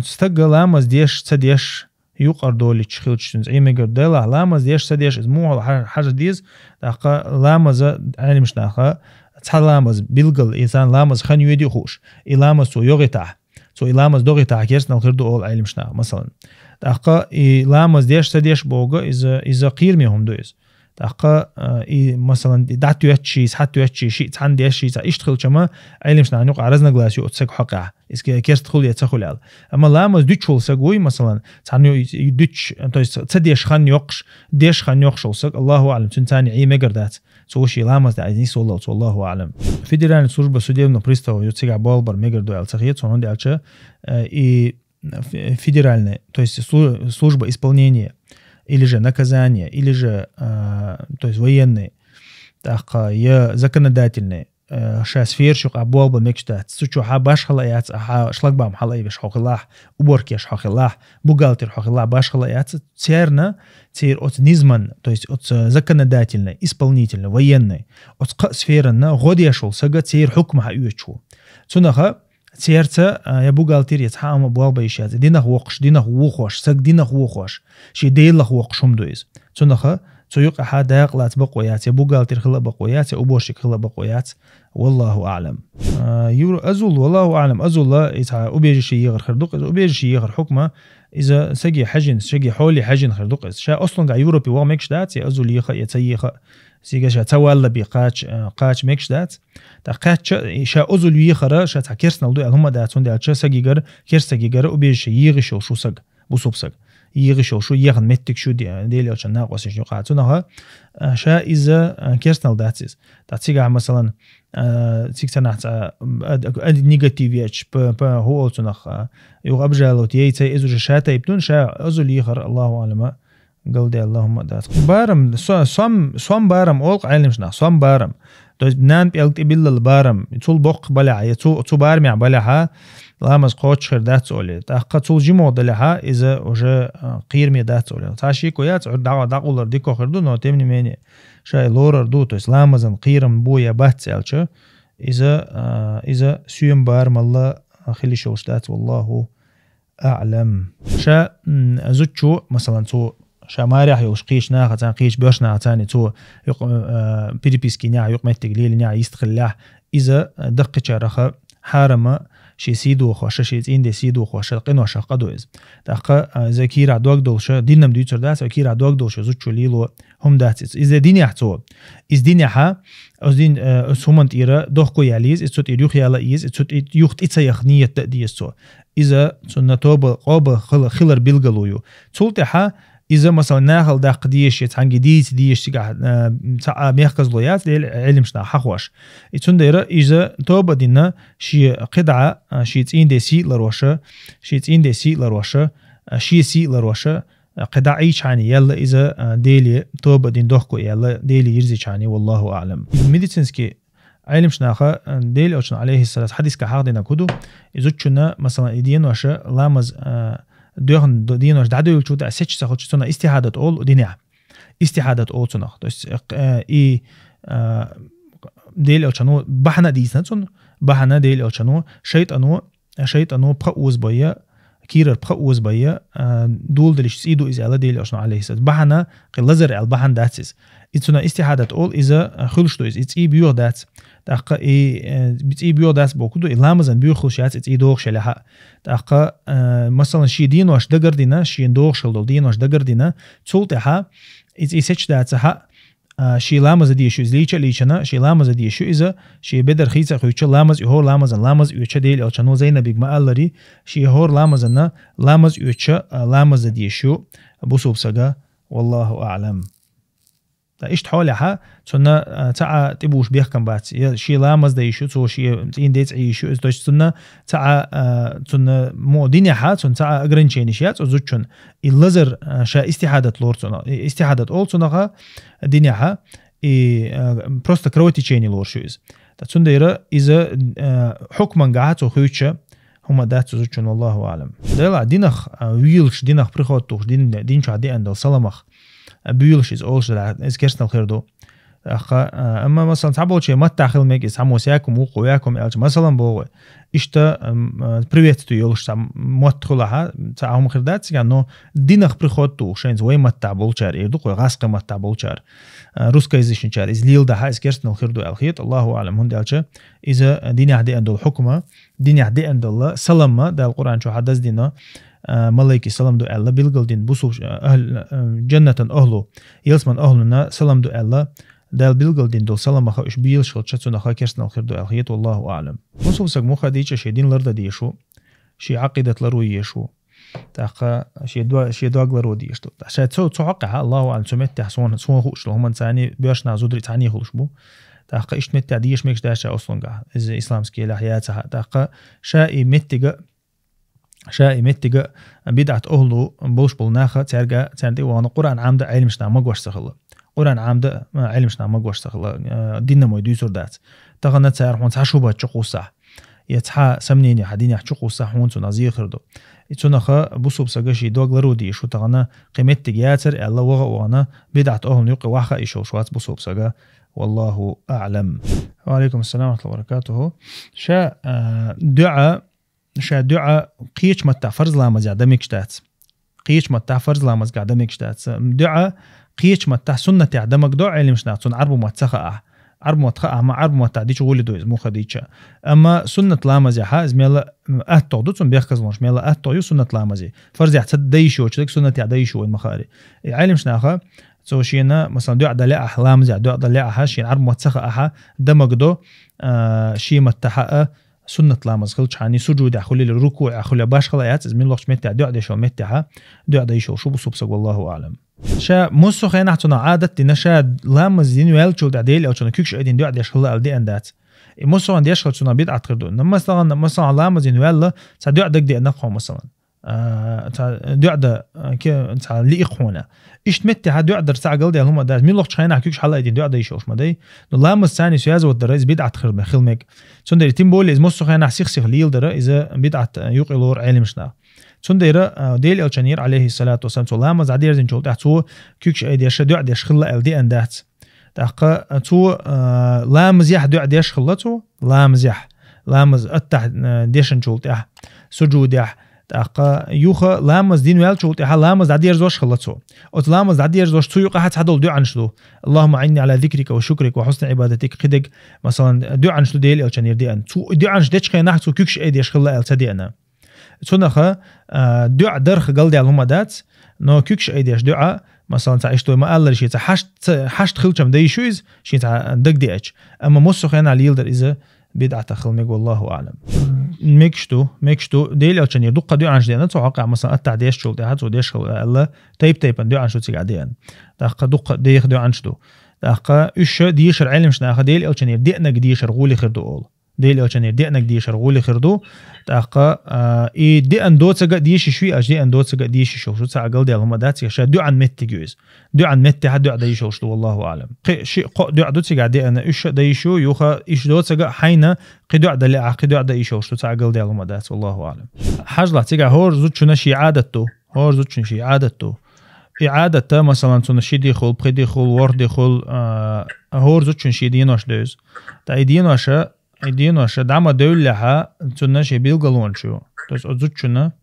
стага ламаз деш, ца деш, юкъара долуш хилча цуьнца Ӏе мегар ду, делахь, ламаз деш, ца деш, иза муха хьа-, хьажа деза, тӀаккха ламаза Ӏеламаш наха цхьа ламаз билггал, и царна ламаз хан йоьдий хууш, и ламаз цо йогӀийтахь, цо и ламаз догӀийтахь, керстанал хир ду олу Ӏеламаш наха, масалан. ТӀаккха и ламаз деш, ца деш боху, иза, иза кхераме хӀума ду иза. ТӀаккха, а, и, масалан, и дӀатоьттуш, схьатоьттуш, шиъ цхьаьна деш, шиъ цхьа иштта хилча ма, Ӏеламаш нахана юкъахь разногласи оцу сага хьокъехь. Иза ке-, керста хуьлу я ца хуьлу аьлла. Амма ламаз дуьтуш волу сага вуй, масалан, цхьаьна ю-, и дуьтуш, то есть ца деш хан йоккхуш, деш хан йоккхуш волу сага, Аллаху аълам, цуьнца цхьаьна Ӏе мегар дац. Цо шен ламаз дӀа иза нисваллалц, Аллаху аълам. Федеральная служба судебных приставов ю цигахь болх бар мегар ду аьлла ца хета, цуьнан хӀунда аьлча, э, и фе-, федеральная, то есть слу-, служба исполнения, или же наказание, или же, а, то есть военный, тӀаккха я законодательный, а, ша сфераш юкъахь болх бан мегаш дац. Цу чохь башхала яц, а хьан шлагбаум хьалаайвеш хьо хилахь, уборка еш хьо хилахь, бухгалтер хьо хилахь, башхала яц. Церна, церан оцу низаман, то есть оцу законодательный, исполнительный, военный, оцу кхаа сферанна гӀо деш волу сага церан хьукма хьаоьцуш ву. Цунаха церца, а, я бухгалтер, я цхьа а хӀума болх бан йиш яц. Динах воккхуш, динах вухош, саг динах вухош, шен Делах воккхуш хӀума ду иза. Цунаха цу юкъахь дакъа лаца бакъо яц, я бухгалтер хила бакъо яц, я уборщик хила бакъо яц. Валлаху аълам. А, юр-, азул, валлаху аълам, азула и цхьа убежище ехар хир ду-кх иза. Убежище ехар хьукма, иза саге хьаьжина, саге хьоле хьаьжина хир ду-кх иза. Ша осланга Европе ваха мегаш дац, я азул еха, я ца еха, сига ша ца валла бен кхача, а, кхача мегаш дац. ТӀаккха кхаьчча, и ша озул вехара, ша цхьа керстанал ду аьлла хӀума дац, хӀунда аьлча сагигара, керста сагигара убежище егӀаш йолуш ву саг, бусулба саг. ЕгӀаш йолуш ву, ехна меттигаш ю де-, Делан Элчан накъосташна юкъахь. Цунаха, а, ша иза, а, керстанал дац иза. ТӀаккха цигахь, масалан, а, цига ца нахь цхьа, а, а, негатив ечу, п-, п-, хӀу олу цунах, а, юха обжаловать яй, ца иза уже ша тайпа ду, ша озул ехара, Аллаху аълама, галдаьлла хӀума дац. Барам, со-, сом, сом барам олу-кх Ӏеламаш наха, сом барам. То есть нана пӀелг тӀе биллал барам, цул боккха балехьа, я цу, цу барамехь балехьа, ламаз кхочуш хир дац олий. ТӀаккха цул жимогӀа далехьа, иза уже, а, кхераме дац олий. Цхьа шеко яц, гӀур дӀа-, дӀакъовлар дика хир ду, но тем не менее, ша и лорар ду, то есть ламазан кхерам бу я бац аьлча, иза, а, иза соьма барамалла хила йиш йолуш дац, валлаху аълам. Ша, м, зудчо, масалан, цо ша марехь йолуш кхечу нахаца, кхечу боьрша нахаца цо юкъ-, э, переписки нехь, юкъаметтиг лелинехь йист хиллехь, иза, э, даккхийчараха хьарама, ший сий дохоша, ший цӀийнден сий дохоша, къиношах къа ду иза. ТӀаккха, а, иза кийрахь дог долуша, динна-м дуьйцур дац, а кийрахь дог долуша зудчо лело хӀума дац иза. Иза динехь цо. Иза динехьа, оцу дин, а, оцу хӀуманна тӀера дохко яла еза, иза цу тӀера юхаяла еза, иза цу тӀе-, юха тӀе ца яха ният дан деза цо. Иза цунна тоба, къоба хила-, хилар билгало ю. Цул тӀаьхьа иза, масала, нахала даккха дезаш я, цхьаьнга дийца дезаш цигахь, а, цхьа а мехказло яц, Делан Ӏилманчаш наха хьахош. И цундела иза тоба а дина, шен кхидӀа, а, шен цӀийнден сий а лароша, шен цӀийнден сий а лароша, а, шен сий а лароша, а, кхидӀа Ӏийчхьана яьлла иза, а, Деле тоба а дина дохко а яьлла, Деле йирзичхьана, валлаху аӀлам. Медицинский Ӏилманчаш наха, а, Делан Элчано, алейхиссалату, хьадисгахь хьахдинарг хӀун ду, и зудчунна, масала, и деноша ламаз, а, доьхна д-, денош дӀадоьллучу тӀехь сеч ца хилча, цунах истихьадат олу динехь. Истихьадат олу цунах. То есть, э, и, а, Делан Элчано бахьана а дийцина цунна, бахьана Делан Элчано, шайтӀано, шайтӀано пха озабайя, кийрара пха озабайя, а, доладелча цӀий ду иза аьлла Делан Элчано, алейхиссалату. Бахьана, кхин лазар аьлла бахьана дац иза. И цунах истихьадат олу, иза, а, хуьлуш ду иза, и цӀий боьха дац. ТӀаккха и, э, цӀий боьха дац бохург ду, и ламазан боьха хуьлуш яц, и цӀий дохуш елахь а. ТӀаккха, э, масалан, шен денош дагардина, шена дохуш хила долу денош дагардина, цул тӀаьхьа и цӀий сеч дацахь а, а, шен ламаз а деш ю иза, лийча а лийчана, шен ламаз а деш ю иза, шен бедар хийца а хуьйцуш, ламаз а, хӀора ламазан ламаз а оьцуш, Делан Элчано Зайнабига ма-аллара, шен хӀора ламазана ламаз а оьцуш, а, ламаз а деш ю бусалба сага, валлаху аӀлам. Ткъа иштта хьолехь, цунна, а, цхьа а тӀебуш бехкам бац. Я шен ламаз дан йиш ю, цо шен цӀийнден цӀе йиш ю, иза, то есть цунна цхьа а, а, цунна мо динехь, цунна цхьа а ограниченеш яц оцу зудчун. И лазар, а, ша истихьадат лору цунах, и истихьадат олу цунах динехь, и, а, просто кровотечение лоруш ю иза. Ткъа цундела иза, а, хьукмангахь цо хуьйцуш хӀума дац цу зудчун, валлаху аӀлам. Делахь динах, а, вуьйлуш, динах приход тухуш, дин, дин чохь деана долу саламах, а, буьйлуш иза олуш делахь, иза керстанал хир ду. ТӀаккха, а, амма, масалан, цхьаболчийн маттахь хила мега иза, цхьаммо сякум, вукхо вякум аьлча, масалан, боху вай. Иштта, ам, а, приветствие йолуш цхьа мотт хуьлахь, цхьа а хӀума хир дац цигахь, но динах приход тухуш, шайца вай маттахь болчара эр ду, кху гӀазкхийн маттахь болчара, а, русскоязычничара иза леладахь, иза керстанал хир ду аьлла хета, Аллаху аӀлам, хӀунда аьлча иза динехь деана долу хьукма, динехь деана долу саламма, Дала Къуръан чохь хьадаздина, а, малайки салам ду аьлла, билгалдина бусулба, а, ахӀл-, а, джаннатан ахӀлу, ялсаман ахӀлуна салам ду аьлла, Дала билгалдина долу саламах уьш буьйлуш хилча, цунах керстанал хир ду аьлла хета, валлаху аӀлам. Бусулба саг муха дийча шен дин лардан дезаш ву, шен Ӏакъидат лардан езаш ву. ТӀаккха шен до-, шен дог лардан дезаш ду. ТӀаккха ша цу, цу хьокъехь, Аллаху аӀлам, цу меттехь суна, суна хуучу хӀуманца цхьаьний боьршна зударий цхьаьний хуьлуш бу. ТӀаккха иштта меттехь дезаш мегаш дац ша ослунгахь, иза исламский елахь яцахь. ТӀаккха ша и меттига, ша и меттига бидӀат ахӀлу болуш болу наха, цаьрга, царна тӀе а вахана, Къуръан Ӏамда Ӏилманчаш наха магош ца хилла. Къуръан Ӏамда, а, Ӏилманчаш наха магош ца хилла, а, динна мой дуьйцур дац. Тахана цара хьуна цхьа шубхат чу кхуссахь, я цхьа сомнение хьан динехь чу кхуссахь, хьуна цунах зен хир ду. И цунах бусулба сага шен дог лардан дезаш ву тахана, кхин меттиг яцара аьлла, ваха а вахана, бидӀат ахӀлун юккъе ваха а йиш йолуш вац бусулба сага. Валлаху аӀлам. Ва алейкум ассалам ва рахматуллахи ва баракатуху. Ша, а, дуьӀа, ша дуьӀа кхечу маттахь фарз ламазехь дан мегаш дац. Кхечу маттахь фарз ламазгахь дан мегаш дац. ДуьӀа кхечу маттахь суннатехь дан магадо Ӏилманчаш наха, цунна Ӏарбу мотт ца хаахь. Ӏарбу мотт хаахь, ма Ӏарбу маттахь дича гӀоли ду иза, муха дийча. Амма суннат ламазехь иза мелла, м, аттагӀа ду, цунна бехказлонаш мелла аттагӀа ю суннат ламазе. Фарзехь ца дан йиш йоцу дерг суннатехь дан йиш ю вайна ма-хаъара. И Ӏилманчаш наха, цо шена, масалан, дуьӀа дан лаахь, ламазехь дуьӀа дан лаахь, шена Ӏарбу мотт ца хаахь, дан магадо, а, шен маттахь а, суннат ламаз хилчхьана, сужудехь хуьлийла, рукуӀехь хуьлийла, башхалла яц, иза муьлххачу меттехь дуьӀа деш йолу меттехь, дуьӀа дан йиш йолуш ву бусулба саг, валлаху аӀлам. Ша массо а хенахь цунах Ӏадат дина, ша ламаз дина ваьллачул тӀаьхьа Делан Элчано куьгаш айдина дуьӀа деш хилла аьлла деана дац. И массо а хенахь деш хилча цунах бидӀат хир ду. Масалан, масалан, ламаз дина ваьлла, цхьа дуьӀа дагадеана-кх хьуна, масалан. А, цхьа дуьӀа дан, а, ке-, цхьа лиъ-кх хьуна. Иштта меттехь дуьӀа дар цхьа а галдаьлла хӀума дац. Муьлххачу хенахь куьгаш хьалаайдина дуьӀа дан йиш йолуш ма дай. Но ламаз царна связывать дар, иза бидӀат хир ме-, хила мега. Цундела тем более иза массо а хенахь сих-сиха леладар, иза бидӀат, а, юкъе лору Ӏилманчаш наха. Цундела, а, Делан Элчанера, алейхиссалату вассалам, цо ламаз дӀадерзинчул тӀаьхьа цо куьгаш айдеш дуьӀа деш хилла аьлла деана дац. ТӀаккха, а, цо, а, ламазехь дуьӀа деш хилла цо, ламазехь, ламаз аттахь, а, дешначул тӀаьхьа, сужудехь, ТӀаккха юха ламаз дина ваьлчул тӀаьхьа ламаз дӀадерзош хилла цо. Оцу ламаз дӀадерзош цу юкъахь цхьадолу дуьӀанаш ду. اللهم أعني على ذكرك وشكرك وحسن عبادتك кхидерг, масалан, дуьӀанаш ду Делан Элчанера деана. Цу дуьӀанаш дечу хенахь цо куьгаш айдеш хилла аьлла ца деана. Цунах, а, дуьӀа дарх галдаьлла хӀума дац, но куьгаш айдеш дуьӀа, масалан, цхьа иштта вай ма-аллара, шен цхьа хьашт-, хьашт хилчам дайшо иза, шен цхьа дагадеача. Амма массо а хенахь леладар иза бидӀатах хила мега, валлаху аӀлам. Мегаш ду, мегаш ду, Делан Элчанера дуккха дуьӀанаш деана, цу хьокъехь, масалан, аттахьа дешчул тӀаьхьа цо деш хилла аьлла, тайп-тайпана дуьӀанаш ду цигахь деана. ТӀаккха дуккха деха дуьӀанаш ду. ТӀаккха уьш ша дешар Ӏеламнаха, Делан Элчанера деанарг дешар гӀоле хир ду олу. Делан Элчанера деанарг дешар гӀоле хир ду. ТӀаккха, а, и деана доцург а дешаш ву, аш деана доцург а дешаш йолуш ду, цхьа а галдаьлла хӀума дац, ша дуьӀан меттиг ю иза. ДуьӀан меттехь дуьӀа дан йиш йолуш ду, валлаху аӀлам. Кхин шиъ-кхоъ дуьӀа ду цигахь деана, уьш ша дан йиш ю, юха иштта доцург а хьайна кхин дуьӀа дан лаахь, кхин дуьӀа дан йиш йолуш ду, цхьа а галдаьлла хӀума дац, валлаху аӀлам. Хьажалахь, цигахь хӀора зудчунна шен Ӏадат ду, хӀора зудчунна шен Ӏадат ду. И Ӏадат а, масалан, цунна ши де хуьлу, пхи де хуьлу, ворхӀ де хуьлу, а, хӀора зудчунна шен денош ду иза. Ткъа и денош а, и денош а дӀа ма девллехь, цунна шен билгалонаш ю. То есть оцу зудчунна,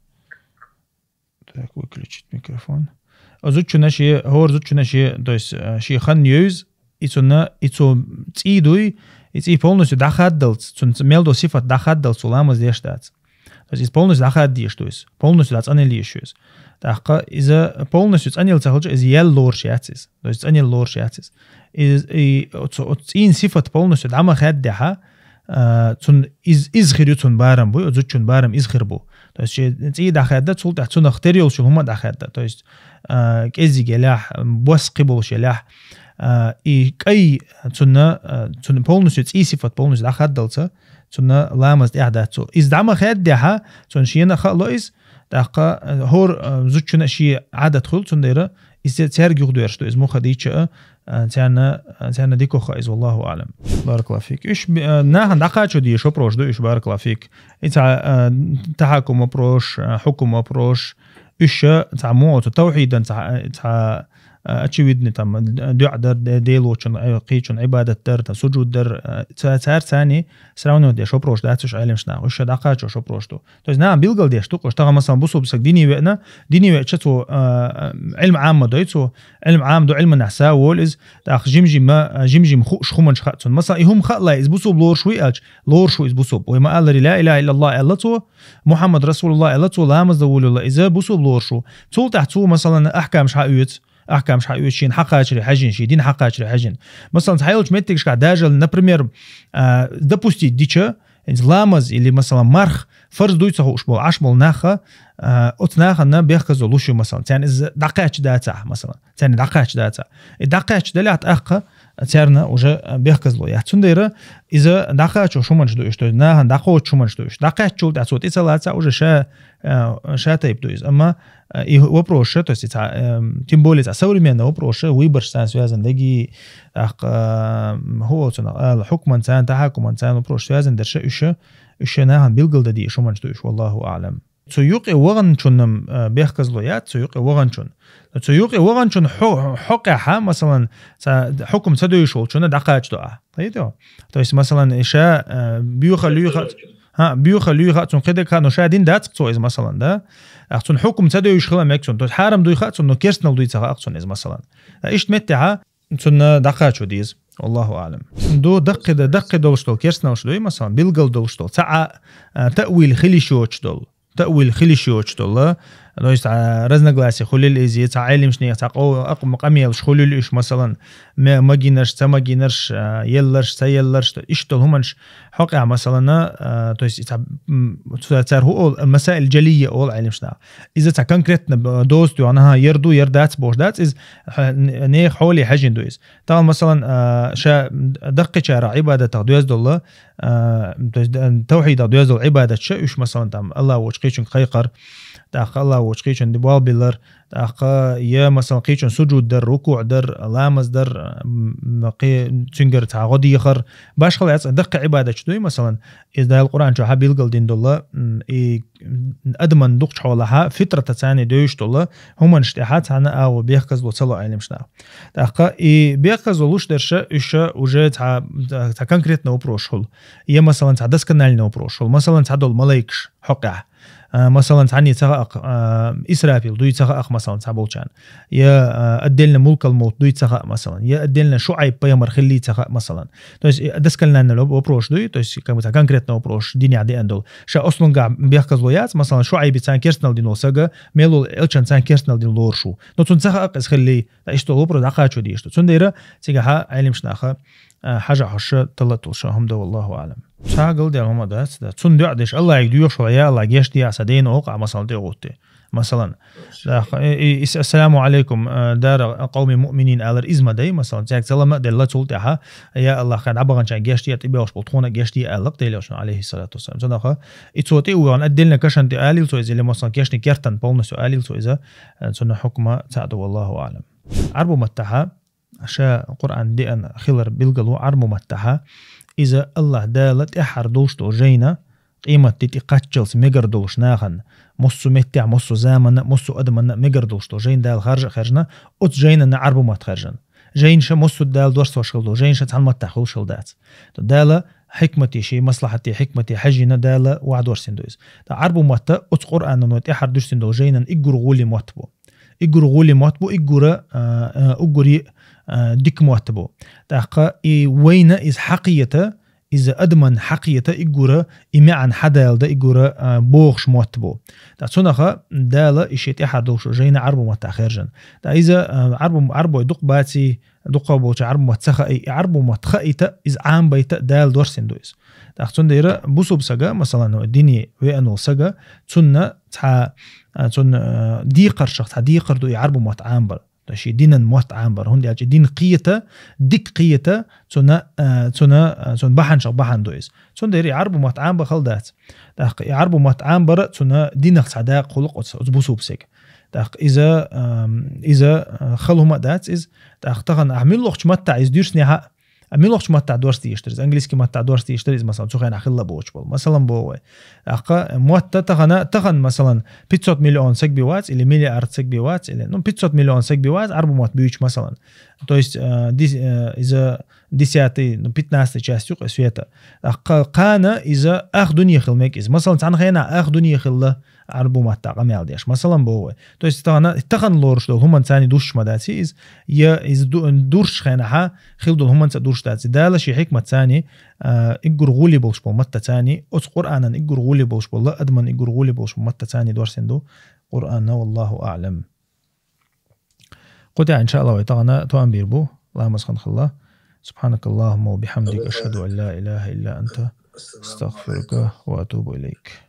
так, выключить микрофон. Оцу зудчунна шен, хӀора зудчунна шен, то есть, а, шен хан ю иза, и цунна, и цо цӀий дуй, и цӀий полностью дӀахаддалц, цунна мел долу сифат дӀахаддалц цо ламаз деш дац. То есть иза полностью дӀахаддеш ду иза, полностью дӀа цӀанъяла езаш ю иза. ТӀаккха иза полностью цӀанъяла ца хилча, иза ял лоруш яц иза. То есть цӀанъяла лоруш яц иза. Иза, и оцу, оцу цӀийн сифат полностью дӀа ма хаьддехь, а, цунна из-, иза хир ю цунна барам буй, оцу зудчун барам иза хир бу. То есть шен цӀий дӀахаьдда, цул тӀаьхьа цунах тера йолчу хӀума дӀахаьдда. То есть, а, кӀеззиг елахь, бос кхин болуш елахь, а, и кӀай цунна, а, цунна полностью цӀийн сифат полностью дӀахаддалца, цунна ламаз тӀехь дац цо. Иза дӀа ма хаьддехь, цунна шена а хаало иза, тӀаккха, а, хӀора, а, зудчунна шен Ӏадат хуьлу, цундела иза цаьрга юхадоьрзуш ду, иза муха дийча а, а, царна, а, царна дикаха иза, валлаху аӀлам. Баракаллаху фик. Уьш, а, нахана дӀакхачо дезаш вопросаш ду уьш, баракаллаху фик. И цхьа, а, тахьакум вопросаш, а, хьукум вопросаш, уьш, а, цхьа муха оцу тавхьидан цхьа, цхьа, а, очевидный, там, дуьӀа дар, де-, Делочун, а, кхечун, Ӏибадат дар, там, сужуд дар, а, ца-, цара царний сравнивать деш вопросаш дац уьш Ӏеламнаха, уьш ша дӀакхачош вопросаш ду. То есть нахана билгалдеш ду-кх уьш, тахана, масалан, бусулба саг дине веана, дине веача цо, а, а, Ӏилма Ӏамма дой цо, Ӏилма Ӏамма ду, Ӏилманахь са волу иза, тӀаккха жим-жима, а, жим-жима хууш хӀуманаш хаьа цунна. Масалан, и хӀума хаьа, иза бусулба лоруш вуй аьлча, лоруш ву иза бусулба. Вай ма-аллара, ла илаха иллаллах аьлла цо, Мухаммад расулуллах аьлла цо, ламаз дан волуьйла, иза бусулба лоруш ву. Цул тӀаьхьа цо, масалан, ахкамаш хьаоьцу, ахкамаш хьаоьцу, шена хьакхачаре хьаьжжина, шен дин хьакхачаре хьаьжжина. Масалан, цхьайолчу меттигашкахь, даже, например, а, допустить дича, хӀинца ламаз или, масалан, марх фарз дуй ца хууш болу, Ӏаш болу нах, а, оцу нахана бехказло луш ю, масалан, царна иза дӀакхаьчча дацахь, масалан, царна дӀакхаьчча дацахь. И дӀакхаьчча делахь, тӀаккха царна уже бехказло яц. Цундела иза дӀакхачош хӀуманаш ду уьш, то есть нахана дӀакхочуш хӀуманаш ду уьш. ДӀакхаьччул тӀаьхьа цо тӀе ца лаца, уже ша, а, ша тайпа ду иза. Амма, а, и вопросаш, то есть, цхьа, эм, тем более цхьа современный вопросаш, выбораш царна связан дагий, тӀаккха, а, хӀу оцунах ала, хьукман царна, тахьакуман царна вопросаш связан дерш, уьш, уьш нахана билгалдан дезаш хӀуманаш ду уьш, валлаху аӀлам. Цу юкъе ваханчунна, а, бехказло яц, цу юкъе ваханчун. Цу юкъе ваханчун хьо-, хьокъехь, масалан, цхьа хьукум ца девзаш волчунна дӀакхачадо ахь. Хьайдо? То есть, масалан, и ша, а, боьха луьйха, хьа, боьха луьйха, цунна кхидерг хаьа, но ша дина дац-кх цо иза, масалан, да? Ахь цунна хьукум ца девзаш хила мега цунна. То есть, хьарам дуй хаьа цунна, но керстанал дуй ца хаьа-кх цунна иза, масалан. А, иштта меттехь, цунна дӀакхачо деза. Валлаху аӀлам. Ду даккхий да-, даккхий долуш долу керстаналш дуй, масалан, билгал долуш долу. Цхьа а, а, таъвил хила йиш йоцуш долу. Таъвил хила йиш йоцуш долу. То есть, а, разногласия хуьлийла иза, цхьа Ӏеламнехан, цхьа къо-, акъ-, къамелаш хуьлийла уьш, масалан, ме-, магийнарш, ца магийнарш, а, елларш, ца елларш, иштта долу хӀуманаш хьокъехь, масалан, а, то есть, цхьа, м, цу-, цара хӀу олу, масаил джалийя олу Ӏеламнаха. Иза цхьа конкретно б-, доза тоьхна, хьан, яр ду, яр дац бохуш дац, иза, хьа, н-, нехан хьоле хьаьжжина ду иза. Тахана, масалан, а, ша даккхийчарах Ӏибадатах доьзна долу, а, то есть, д-, тавхьидах доьзна долу Ӏибадаташ, уьш, масалан, там, АллахӀ воцчу кхечуьнга кхайкхар, тӀаккха АллахӀ воцчу кхечуьнга болх биллар, ТӀаккха я, масалан, кхечун сужуд дар, рукуӀ дар, ламаз дар, м, кхе-, цуьнгара цхьа гӀо дехар, башхала яц, даккхий Ӏибадаташ дуй, масалан, из Дала Къуръан чу хьа билгал дин долла, м, и адаман дукхачу хьолахьа, фитратаца царна девзаш долла, хӀуманаш тӀехьа цхьана агӀо бехказло ца ло Ӏилмашна. ТӀаккха и бехказло луш дерша, уьш уже цхьа, цхьа конкретно вопрос хул. Я, масалан, цхьа досконально вопрос хул. Масалан, цхьа долу малайкаш хьокъехь. А, масалан, цхьанне ца хаьа-кх, а, Исрафил дуй ца хаьа-кх, масалан, цхьаболчарна. Я, а, отдельно мулкал мовт дуй ца хаьа, масалан. Я отдельно Шуайб пайхамар хиллий ца хаьа, масалан. То есть, э, досконально воп-, вопрос дуй, то есть, как бы, конкретно вопрос динехь деана долу. Ша ослунгахь бехказло яц, масалан, Шуайби царна керстанал дина волу сага, мел волу элчан царна керстанал дина лоруш ву. Но цунна ца хаьа-кх иза хиллий, ткъа иштта волу вопрос дӀакхачо дезаш ду. Цундела цигахьа Ӏилмашнаха, а, хьажа хьоша талатулша хӀума да, валлаху аӀлам. Цхьа галдаьлла хӀума дац, да. Цунна дуӀа деш, Аллахьига доьхуш вала, я Аллах, геч де аса дена оха, а, масалан, тӀе а гӀутти. Масалан, да, и, и, ис-, «Ассаламу алейкум, а, дара къавми муъминин», алар иза ма дай, масалан, цаьрга салам а делла, цул тӀаьхьа, «Я Аллах, хьайн дӀабаханчарна геч де, тӀебоьлхуш болу тхуна геч де», аьлла-кх Делан Элчано, алейхиссалату вассалам. Цунаха, и цо тӀе а вахана, отдельно кашан тӀе алийла цо иза, или, масалан, кешни кертан полностью алийла цо иза, а, цунна хӀукма цхьаъ ду, валлаху аӀлам. Ӏарбу маттахьа, ша Къуръан деана хилар билгало Ӏарбу маттахьа, иза Аллах Дала тӀаьххьара долуш долу жайна, къематди тӀе кхаччалц мегар долуш нахана, массо а меттехь, массо а заманна, массо а адаманна мегар долуш долу жайна Дала харжа а хаьржина, оцу жайнана Ӏарбу матта хаьржина. Жайна ша массо а Дала доссош хила долу, жайна ша цхьана маттахь хуьлуш хила дац. Дала хьикмати, шен маслахьати, хьикмати хьаьжжина Дала вахьа доссина ду иза. Ткъа Ӏарбу матта оцу Къуръанан вай тӀаьххьара дуьссина долу жайнан иггур гӀули мотт бу. Иггур гӀули мотт бу, иггура, а, а, уггури, а, дика мотт бу. ТӀаккха и вайна иза хьакхета, иза адаман хьакхета, иггура и маьӀна хьадалда, иггура, а, бохуш мотт бу. ТӀаккха цунаха Дала и шен тӀаьххьара долуш жайна Ӏарбу маттахь хаьржина. ТӀаккха иза, а, Ӏарбу, Ӏарбой дукха баций, дукха болчу Ӏарбу мотт ца хаий, и Ӏарбу мотт хаийта, иза Ӏамбайта Дала доссина ду иза. ТӀаккха цундела бусулба сага, масалан, дине веана волу сага, цунна цхьа, а, цунна, а, декхаршах цхьа декхар ду и Ӏарбу мотт Ӏамбар. То есть шен динан мотт Ӏамбар. ХӀунда аьлча дин кхета, дика кхета, цунна, а, цунна, а, цунна бахьанашах бахьана ду иза. Цундела и Ӏарбу мотт Ӏамбар хала дац. ТӀаккха и Ӏарбу мотт Ӏамбар цунна динах цхьа дакъа хуьлу-кх оцу, оцу бусулба сага. ТӀаккха иза, ам, иза, а, хала хӀума а дац иза. ТӀаккха тахана ахьа муьлххачу маттахь иза дуьрсинехьа, а муьлххачу маттахь дорс дийш дара иза, английский маттахь дорс дийш дара иза, масалан, цу хенахь хилла боцуш болу. Масалан, боху вай. ТӀаккха мотта тахана, тахана, масалан, пятьсот миллион саг бен вац, или миллиард саг бен вац, или, ну, пятьсот миллион саг бен вац, Ӏарбу мотт буьйцуш, масалан. То есть, а, ди-, а, иза десятый, ну, пятнадцатый часть ю-кх света. ТӀаккха кхана иза ах дуьне хила мега иза. Масалан, цхьана хенахь ах дуьне хилла, Ӏарбу маттахь къамел деш. Масалан, боху вай. То есть тахана, тахана лоруш долу хӀуманца дуьсуш ма дац иза, я иза ду-, дуьсучу хенахьа хила долу хӀуманца дуьсуш дац. Дала шен хьикматца, а, иггур гӀули болуш болу маттаца, оцу Къуръанан иггур гӀули болуш болу, адаман иггур гӀули болуш болу маттаца доссина ду Къуръанна, валлаху аӀлам. Кху тӀехь, иншааллах, вай тахана тоам бийр бу, ламаз хан хилла. سبحانك اللهم وبحمدك، أشهد أن لا إله إلا أنت، أستغفرك وأتوب إليك.